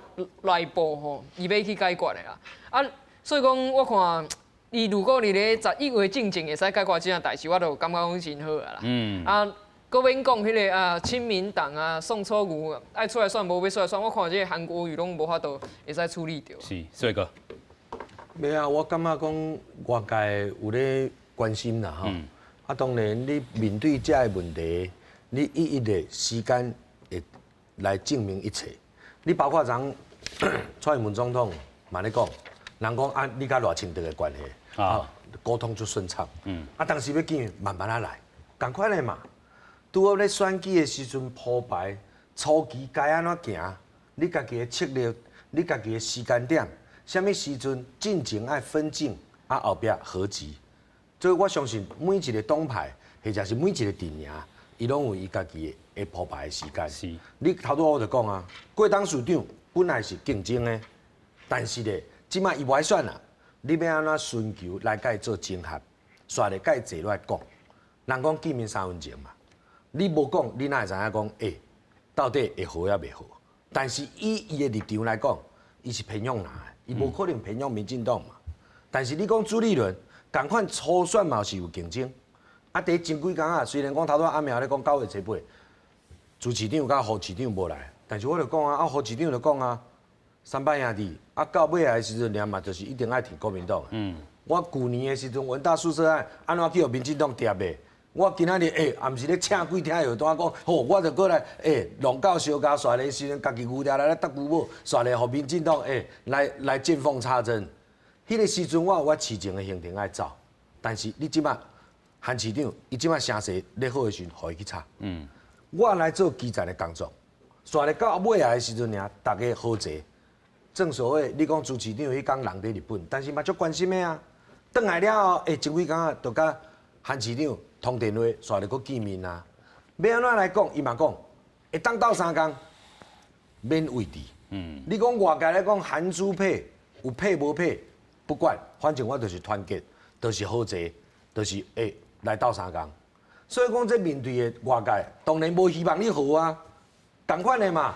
內部吼，伊欲去解決的啦。啊，所以講我看，伊如果佇咧11月進前會使解決這項代誌，我就感覺講真好啊啦。啊，閣免講彼个啊，親民黨啊，宋楚瑜愛出來選，無欲出來選，我看這个韓國瑜攏無法度會使處理著。是，水哥。袂啊，我感覺講外界有咧關心啦吼。啊，當然你面對這个問題，你一一的時間會來證明一切。你包括昨蔡英文總統嘛咧講，人講啊，你佮賴清德的關係啊，溝通足順暢。啊，當時欲見慢慢仔來，仝款的嘛。拄好咧選舉的時陣鋪排，初期該按怎行，你家己的策略，你家己的時間點，啥物時陣進前愛分進，啊後壁合擊。所以我相信每一個黨派或者是每一個陣營，伊攏有伊家己的鋪排的時間。你頭拄我就講啊，郭董事長本來是競爭的，但是咧，這擺伊無愛選啦。你欲按怎尋求來共伊做整合，煞咧共伊坐落來講。人講見面三分情嘛，你無講，你哪會知影講？欸，到底會和抑袂和？但是以伊的立場來講，伊是偏向藍的，伊無可能偏向民進黨嘛。但是你講朱立倫，仝款初選嘛是有競爭。啊，佇前幾工啊，雖然講頭拄阿苗咧講9月初8，朱市長佮胡市長無來，但是我就講啊，啊胡市長就講啊，三班兄弟，啊到尾仔的時陣，爾嘛就是一定愛挺國民黨。我舊年的時陣，文大宿舍案，按怎去予民進黨疊的？我今仔日欸，也毋是咧請鬼聽藥單講，好，我就過來欸，弄到相加煞咧時陣，家己牛掠來咧搭牛母，煞咧予民進黨欸來來見縫插針。彼個時陣我有我市情的行程愛走，但是你這擺韓市長，伊這擺聲勢咧好的時陣，予伊去吵。我來做基層的工作，煞咧到尾仔的時陣爾，逐家好坐。正所謂，你講朱市長彼工人佇日本，但是嘛足關心的啊。轉來了後，欸，前幾工啊，就佮韓市長通電話，煞咧閣見面啊。欲按怎來講，伊嘛講會當鬥相共，免位置。你講外界來講韓朱配有配無配，不管，反正我就是團結，就是好坐，就是欸來鬥相共。所以講，這面對的外界，當然無希望你和啊，仝款的嘛。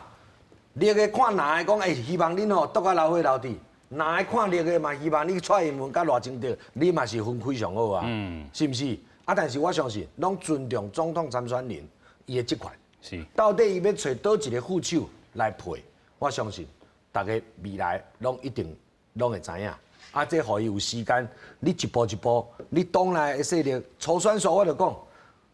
綠的看藍的講，欸，希望恁吼鬥甲流血流滴；藍的看綠的嘛，希望你蔡英文佮賴清德，你嘛是分開上好啊，是毋是？啊，但是我相信，攏尊重總統參選人伊的職權。到底伊欲揣佗一个副手來配，我相信逐家未來攏一定攏會知影。啊，這予伊有時間，你一步一步，你黨內的勢力初選煞我就講，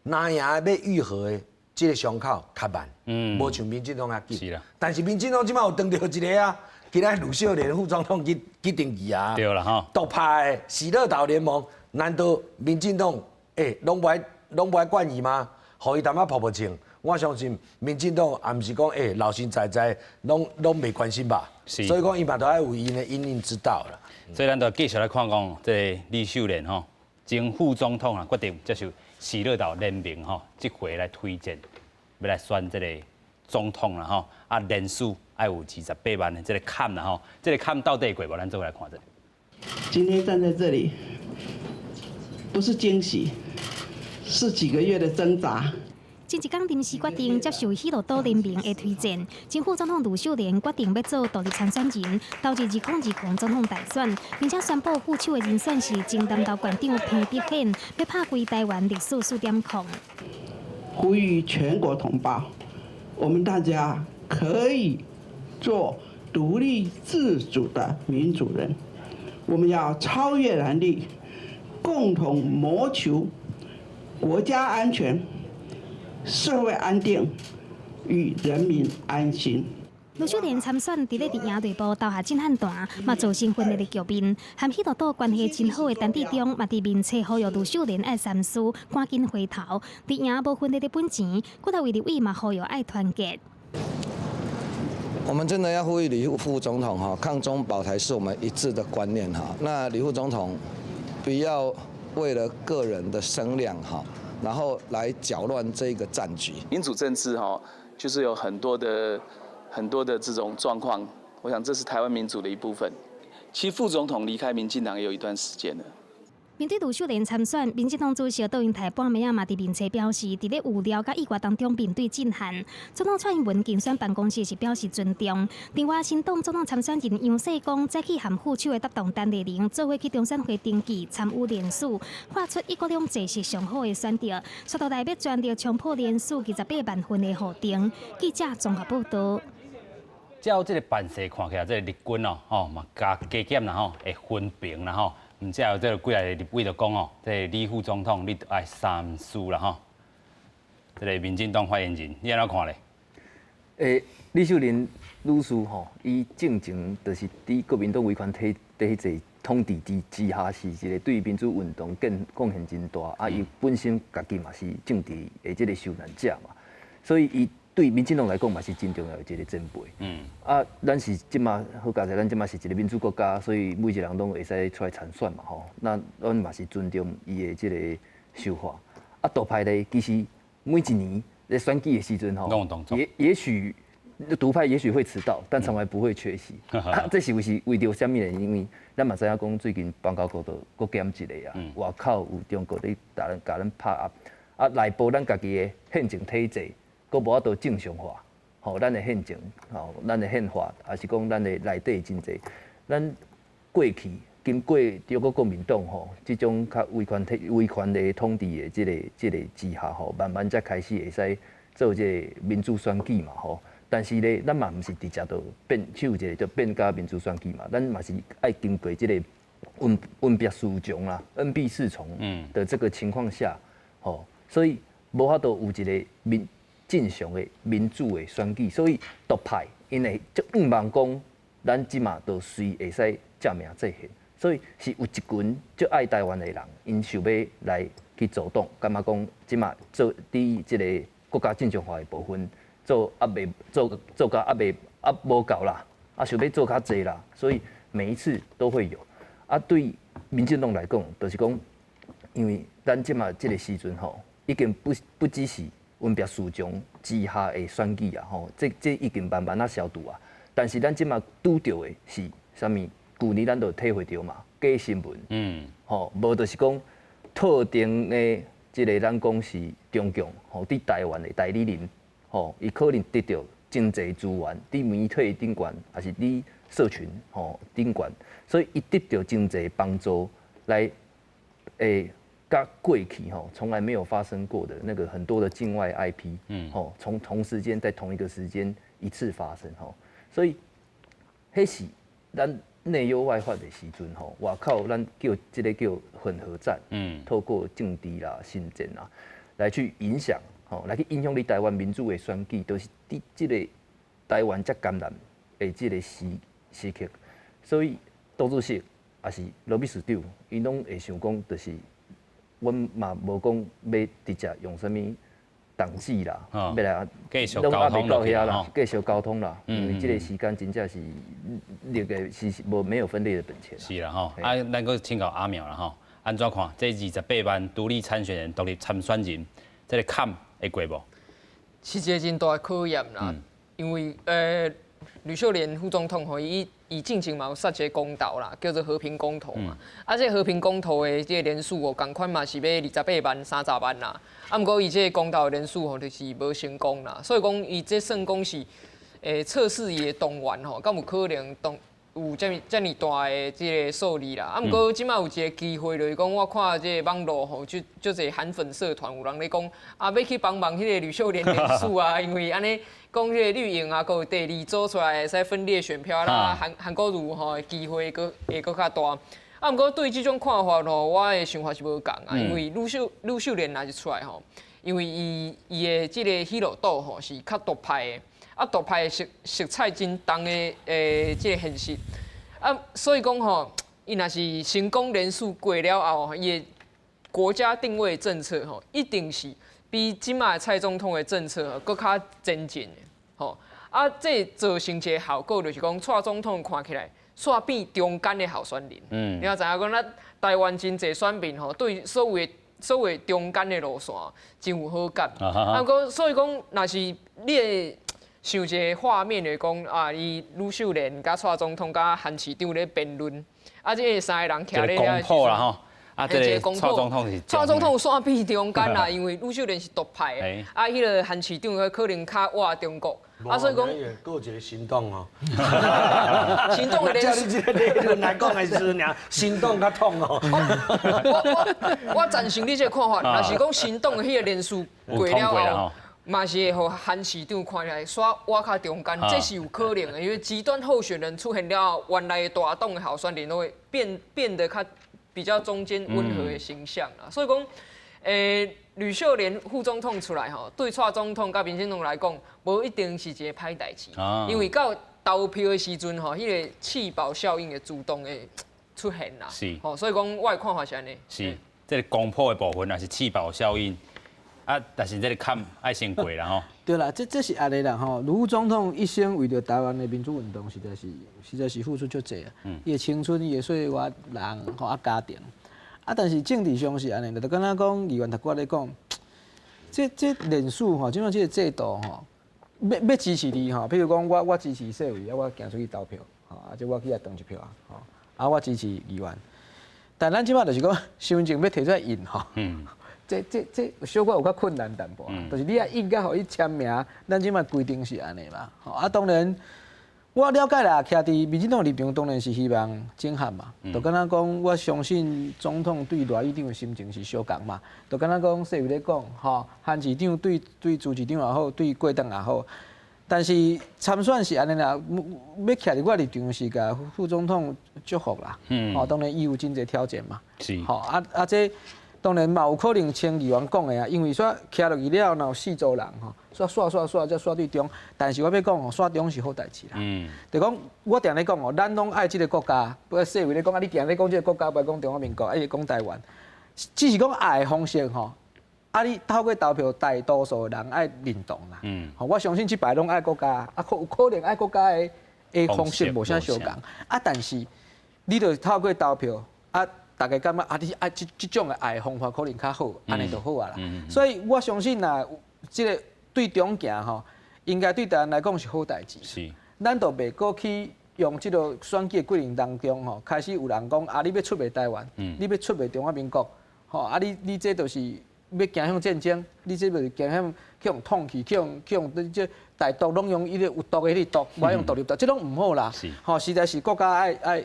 若贏欲愈合的這個傷口較慢，無像民進黨遐緊。但是民進黨這擺有當著一个啊，今仔呂秀蓮副總統去去登記啊。對啦吼。獨拍的喜樂島聯盟，難道民進黨欸攏無愛攏無愛管伊嗎？予伊淡仔泡泡穿，我相信民進黨也毋是講欸老神在在，攏攏袂關心吧。所以講伊嘛都愛有𪜶的因應之道啦。所以咱就繼續來看講，這个呂秀蓮吼，前副總統啊，決定接受喜樂島聯盟吼，這回來推薦，欲來選這個總統啦吼，啊連署愛有28萬的這个坎啦吼，這个坎到底過無？咱做伙來看者。今天站在這裡，不是驚喜，是幾個月的掙扎。前一工臨時決定接受喜樂島聯盟的推薦，前副總統呂秀蓮決定欲做獨立參選人，投入2020總統大選，並且宣布副手的人選是前南投縣長彭碧顯，欲拍開台灣歷史4.0。呼籲全國同胞，我們大家可以做獨立自主的民主人，我們要超越藍綠，共同謀求國家安全、社會安定與人民安心。呂秀蓮參選，佇咧佇營內部投下震撼彈，嘛造成分裂的局面。和喜樂島關係真好的陳致中，嘛佇面冊呼籲呂秀蓮愛三思，趕緊回頭。佇營無分裂的本錢，幾若位立委嘛呼籲愛團結。我們真的要呼籲呂副總統哈，抗中保台是我們一致的觀念哈。那呂副總統不要為了個人的聲量哈，然後來攪亂這個戰局。民主政治哈，就是有很多的很多的這種狀況，我想這是台灣民主的一部分。其實副總統離開民進黨也有一段時間了。面對呂秀蓮參選，民進黨主席卓榮泰半暝仔嘛佇面冊表示，佇咧有料佮意外當中面對震撼。總統蔡英文競選辦公室是表示尊重。另外，新黨總統參選人楊世光早起和副手的搭檔陳麗玲做伙去中選會登記參與聯署，畫出一國兩制是上好的選擇。紲落來欲全力衝破聯署28萬份的予定。記者綜合報道。照這个辦勢看起來，這个綠軍哦，吼嘛加加減啦吼，會分平啦吼。毋知有這个幾个立委就講哦，這个呂副總統你愛三思啦吼。這个民進黨發言人，你按怎看咧？呂秀蓮女士吼，伊進前就是佇國民黨威權體制統治之下，是一個對民主運動貢獻真大。啊，伊本身家己嘛是政治的這个受難者嘛，所以伊對民進黨來講嘛是真重要的一個前輩。啊，咱是這馬好佳哉，咱這馬是一個民主國家，所以每一個人攏會使出來參選嘛吼。那咱嘛是尊重伊的這個想法。啊，獨派咧，其實每一年咧選舉的時陣吼，也許獨派也許會遲到，但從來不會缺席。啊，這是為是為著啥物呢？因為咱嘛知影講最近邦交國都閣減一个啊，外口有中國咧共咱共咱拍壓，啊，內部咱家己的憲政體制閣無法度正常化，吼，咱的憲政，吼，咱的憲法，抑是講咱的內底真濟，咱過去經過中國國民黨吼，這種較威權體威權的統治的這个之下吼，慢慢才開始會使做這个民主選舉嘛吼。但是咧，咱嘛毋是直接就變手一个就變甲民主選舉嘛，咱嘛是愛經過這个聞必思從啦，恩必適從的這個情況下，吼，所以無法度有一個民正常的民主的選舉，所以獨派𪜶會足向望講，咱這馬就隨會使正名制憲，所以是有一群足愛台灣的人，𪜶想欲來去組黨，感覺講這馬做佇這個國家正常化的部分。做猶未做做甲猶未猶無夠啦，啊想欲做較濟啦，所以每一次都會有。啊，對民進黨來講，就是講，因為咱這馬這个時陣吼，已經不只是分別事情之下的選舉啊，吼，這已經慢慢仔消除啊。但是咱這馬拄著的是啥物？舊年咱就體會著嘛，假新聞，吼，無就是講特定的這个咱講是中共吼，佇台灣的代理人。吼，伊可能得著真濟資源，佇媒體頂懸，抑是佇社群吼頂懸，所以伊得著真濟幫助來，佮過去吼從來沒有發生過的那個很多的境外 IP，吼，從同時間在同一個時間一次發生吼，所以彼是咱內憂外患的時陣吼，外口咱叫這个叫混合戰，透過政治啦、新政啦，來去影響。吼，來去影響你台灣民主的選舉，就是佇這個台灣遮艱難的這个時刻，所以杜主席抑是羅秘書長，𪜶攏會想講，就是阮嘛無講欲直接用啥物黨紀啦，欲來繼續溝通落遐啦，繼續溝通啦，因為這个時間真正是那個是無沒有分裂的本錢。是啦吼，啊，咱閣請教阿苗啦吼，按怎看這28萬獨立參選人、獨立參選人，這个坎會過無？是一個真大的考驗啦，因為呂秀蓮副總統吼，伊進前嘛有殺一个公投啦，叫做和平公投嘛。啊，這個和平公投的這个人數哦，仝款嘛是欲28萬、30萬啦。啊，毋過伊這个公投的人數吼，就是無成功啦。所以講，伊這算講是測試伊的動員吼，敢有可能動有遮爾遮爾大的這个數字啦。啊，毋過這馬有一个機會，就是講我看這个網路吼，就足濟韓粉社團有人咧講，啊，欲去幫忙彼个呂秀蓮連署啊，因為按呢講彼个綠營啊，閣有第二組出來會使分裂選票啦，韓國瑜吼的機會閣會閣較大。啊，毋過對這種看法吼，我的想法是無仝啊，因為呂秀蓮若是出來吼，因為伊的這个彼落黨吼是較獨派的。啊，獨派的色彩真重的這个現實，啊，所以講吼，伊若是成功連署過了後，伊的國家定位政策吼，一定是比這馬蔡總統的政策閣較前進的，吼。啊，這造成一个效果，就是講蔡總統看起來煞變中間的候選人。你也知影講，咱台灣真濟選民吼，對所謂中間的路線真有好感。啊，閣所以講，若是你會想一个畫面來講啊，伊呂秀蓮佮蔡總統佮韓市長咧辯論，啊，這个三個人徛咧遐。公啦吼，啊，這个蔡總統是。蔡總統煞變中間啦，因為呂秀蓮是獨派的，啊，彼个韓市長可能較倚中國，啊，所以講。閣有一个新黨哦。新黨的照你這个理論來講的時陣，爾新黨較統哦。我贊成你這个看法，若是講新黨的彼个連署過了後。嘛是會予韓市長看起來煞倚較中間，這是有可能的，因為極端候選人出現了後，原來的大黨的候選人都會變得較比較中間溫和的形象啦。所以講，呂秀蓮副總統出來吼，對蔡總統佮民進黨來講，無一定是一个歹代誌，因為到投票的時陣吼，彼个棄保效應會自動會出現啦。吼，所以講我的看法是按呢。是，這个光譜的部分也是棄保效應，啊，但是這个坎愛先過啦吼。對啦，這是按呢啦吼。呂副總統一生為著台灣的民主運動，實在是付出足濟啊。伊的青春、伊的歲月、人吼啊家庭，啊，但是政治上是按呢，就敢若講議員頭拄仔咧講，這連署吼，這擺這个制度吼，欲支持你吼，譬如講我支持世維，啊，我行出去投票，吼，啊，這我去遐投一票啊，吼，啊，我支持議員。但咱這擺就是講身份證欲提出來印吼。這小可有較困難淡薄，就是你愛印佮予伊簽名，咱這擺規定是按呢嘛。吼啊，當然我了解啦，徛佇民進黨立場當然是希望整合嘛。就敢若講，我相信總統對賴議長的心情是相仝嘛。就敢若講，世維咧講，吼，韓市長對朱市長也好，對郭董也好，但是參選是按呢啦，欲徛佇我立場是共副總統祝福啦。吼，當然伊有真濟挑戰嘛。吼啊啊這。當然嘛有可能像議員講的啊，因為煞徛落去了後，若有四組人吼，煞煞煞煞才煞對中。但是我欲講吼，煞中是好代誌啦。就講我定咧講哦，咱攏愛這个國家，不過世維咧講啊，你定咧講這个國家，不愛講中華民國，愛講台灣，只是講愛的方式吼。啊，你透過投票，大多數的人愛認同啦。吼，我相信這擺攏愛國家，啊可有可能愛國家的方式無啥相仝。啊，但是你著透過投票啊。大家感覺啊，你愛這種的愛的方法可能較好，按呢就好啊啦。所以我相信啊，這个對中行吼，應該對台灣來講是好代誌。咱就袂閣去用這个選舉的過程當中吼，開始有人講啊，你欲出賣台灣，你欲出賣中華民國，吼啊你這就是欲走向戰爭，你這就是走向去予統去，去予這台獨攏用彼个有毒的彼個毒，無愛用獨立毒，這攏毋好啦。吼，實在是國家愛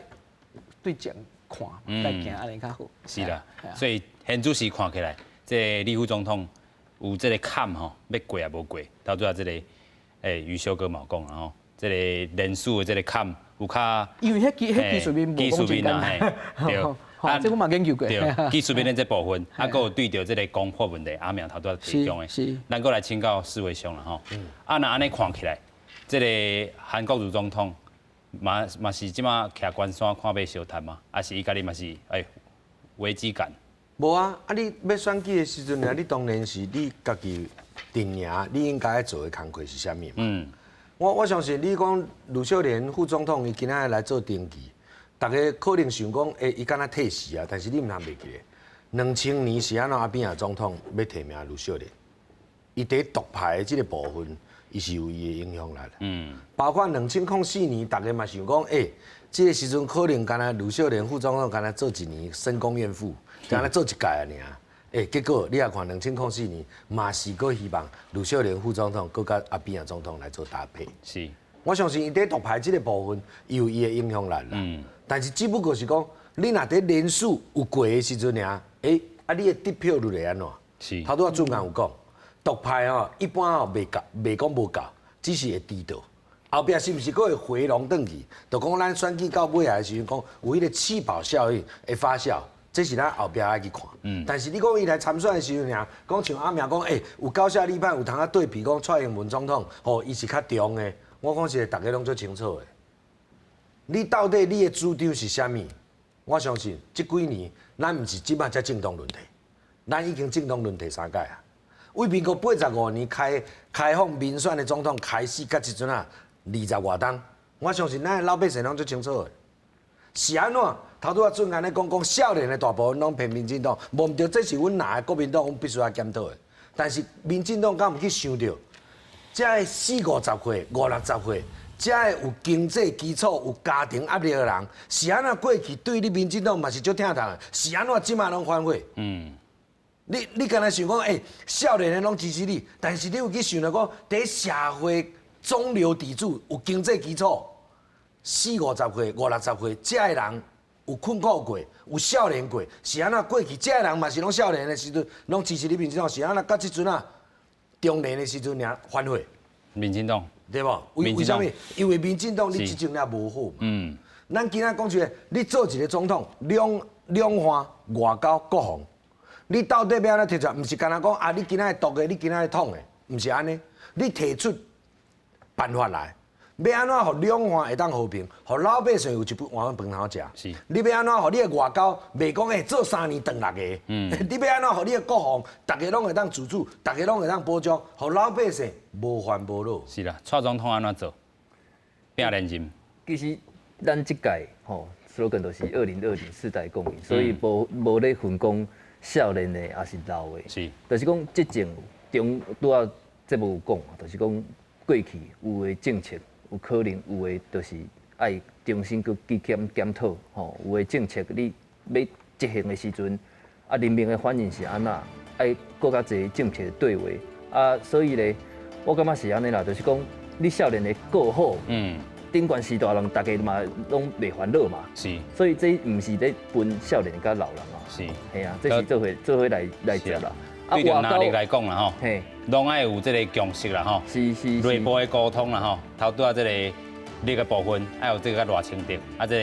對前看來行按呢較好。是啦，所以現主時看起來，這个呂副總統有這个坎吼，欲過也無過。到最後這个，余修哥嘛有講啦吼，這个連署的這个坎有較，因為彼技術面無講真簡單，對，啊，這我嘛研究過。對，技術面的這部分，啊，閣有對著這个光譜問題，阿明頭拄仔提供的，咱閣來請教世維兄啦吼。啊，若按呢看起來，這个韓國瑜總統。嘛是這馬徛關山看馬相趁嘛，抑是伊家己嘛是危機感？無啊！啊，你欲選舉的時陣啊，你當然是你家己陣營，你應該做的工課是啥物嘛？我相信你講呂秀蓮副總統伊今仔日來做登記，逐家可能想講，伊敢若退席啊，但是你毋通袂記得，2000年是按怎阿扁仔總統欲提名呂秀蓮，伊佇獨派的這个部分。伊是有伊的影響力。包括2004年，逐家嘛想講，這个時陣可能敢若呂秀蓮副總統敢若做一年深宮怨婦，敢若做一屆爾。結果你也看2004年，嘛是閣希望呂秀蓮副總統閣佮阿扁仔總統來做搭配。我相信伊佇獨派這个部分，伊有伊的影響力啦。但是只不過是講，你若佇連署有過的時陣爾，啊，你的得票率會按怎？頭拄仔主任有講。獨派吼，一般吼袂夠，袂講無夠，只是會低調。後壁是毋是閣會回籠轉去？就講咱選舉到尾仔的時陣，講有彼个棄保效應會發酵，這是咱後壁愛去看。但是你講伊來參選的時陣爾，講像阿明講，有九下禮拜有通仔對比，講蔡英文總統，吼，伊是較中的。我講是逐家攏足清楚的。你到底你的主張是啥物？我相信這幾年，咱毋是這擺才政黨輪替，咱已經政黨輪替三擺啊。為民國85年開放民選的總統開始，到這陣啊，二十外冬，我相信咱的老百姓攏足清楚的。是按怎？頭拄仔俊安咧講講少年的大部分攏偏民進黨，無毋對，這是阮若的國民黨，阮必須愛檢討的。但是民進黨敢有去想著，這个四五十歲、五六十歲，這个有經濟基礎、有家庭壓力的人，是按怎過去對你民進黨嘛是足疼痛的？是按怎這擺攏反悔？你敢若想講，少年的攏支持你，但是你有去想著講，佇社會中流砥柱有經濟基礎，四五十歲、五六十歲，這个人有困苦過，有少年過，是按怎過去？這个人嘛是攏少年的時陣，攏支持你民進黨，是按怎到這陣啊，中年的時陣爾反悔？民進黨對無？為啥物？因為民進黨你執政了無好嘛。咱今仔講一個，你做一個總統，兩岸外交國防。你到底欲按怎提出來？毋是干焦講啊，你今仔日毒的，你今仔日統的，毋是按呢。你提出辦法來，欲按怎予兩岸會當和平，予老百姓有一碗飯通食？你欲按怎予你的外交袂講會做3年斷六个？你欲按怎予你的國防，逐家攏會當自主，逐家攏會當保障，予老百姓無煩無惱。是啦，蔡總統按怎做？拼連任。其實咱這屆吼 slogan 就是2020世代共贏，所以無咧分講少年的抑是老的。就是講執政中拄仔節目有講，就是講過去有的政策有可能有的就是愛重新閣去檢討，吼，有的政策你欲執行的時陣，啊，人民的反應是按怎，愛閣較濟政策對話，啊，所以咧，我感覺是按呢啦，就是講你少年的過好，頂懸序大人，逐家嘛攏袂煩惱嘛，所以這毋是咧分少年佮老人啊，嘿啊，這是做伙來做啦。對著藍綠來講啦吼，攏愛有這个共識啦吼，內部的溝通啦吼，頭拄仔這个你的部分愛有這个賴清德，啊這个。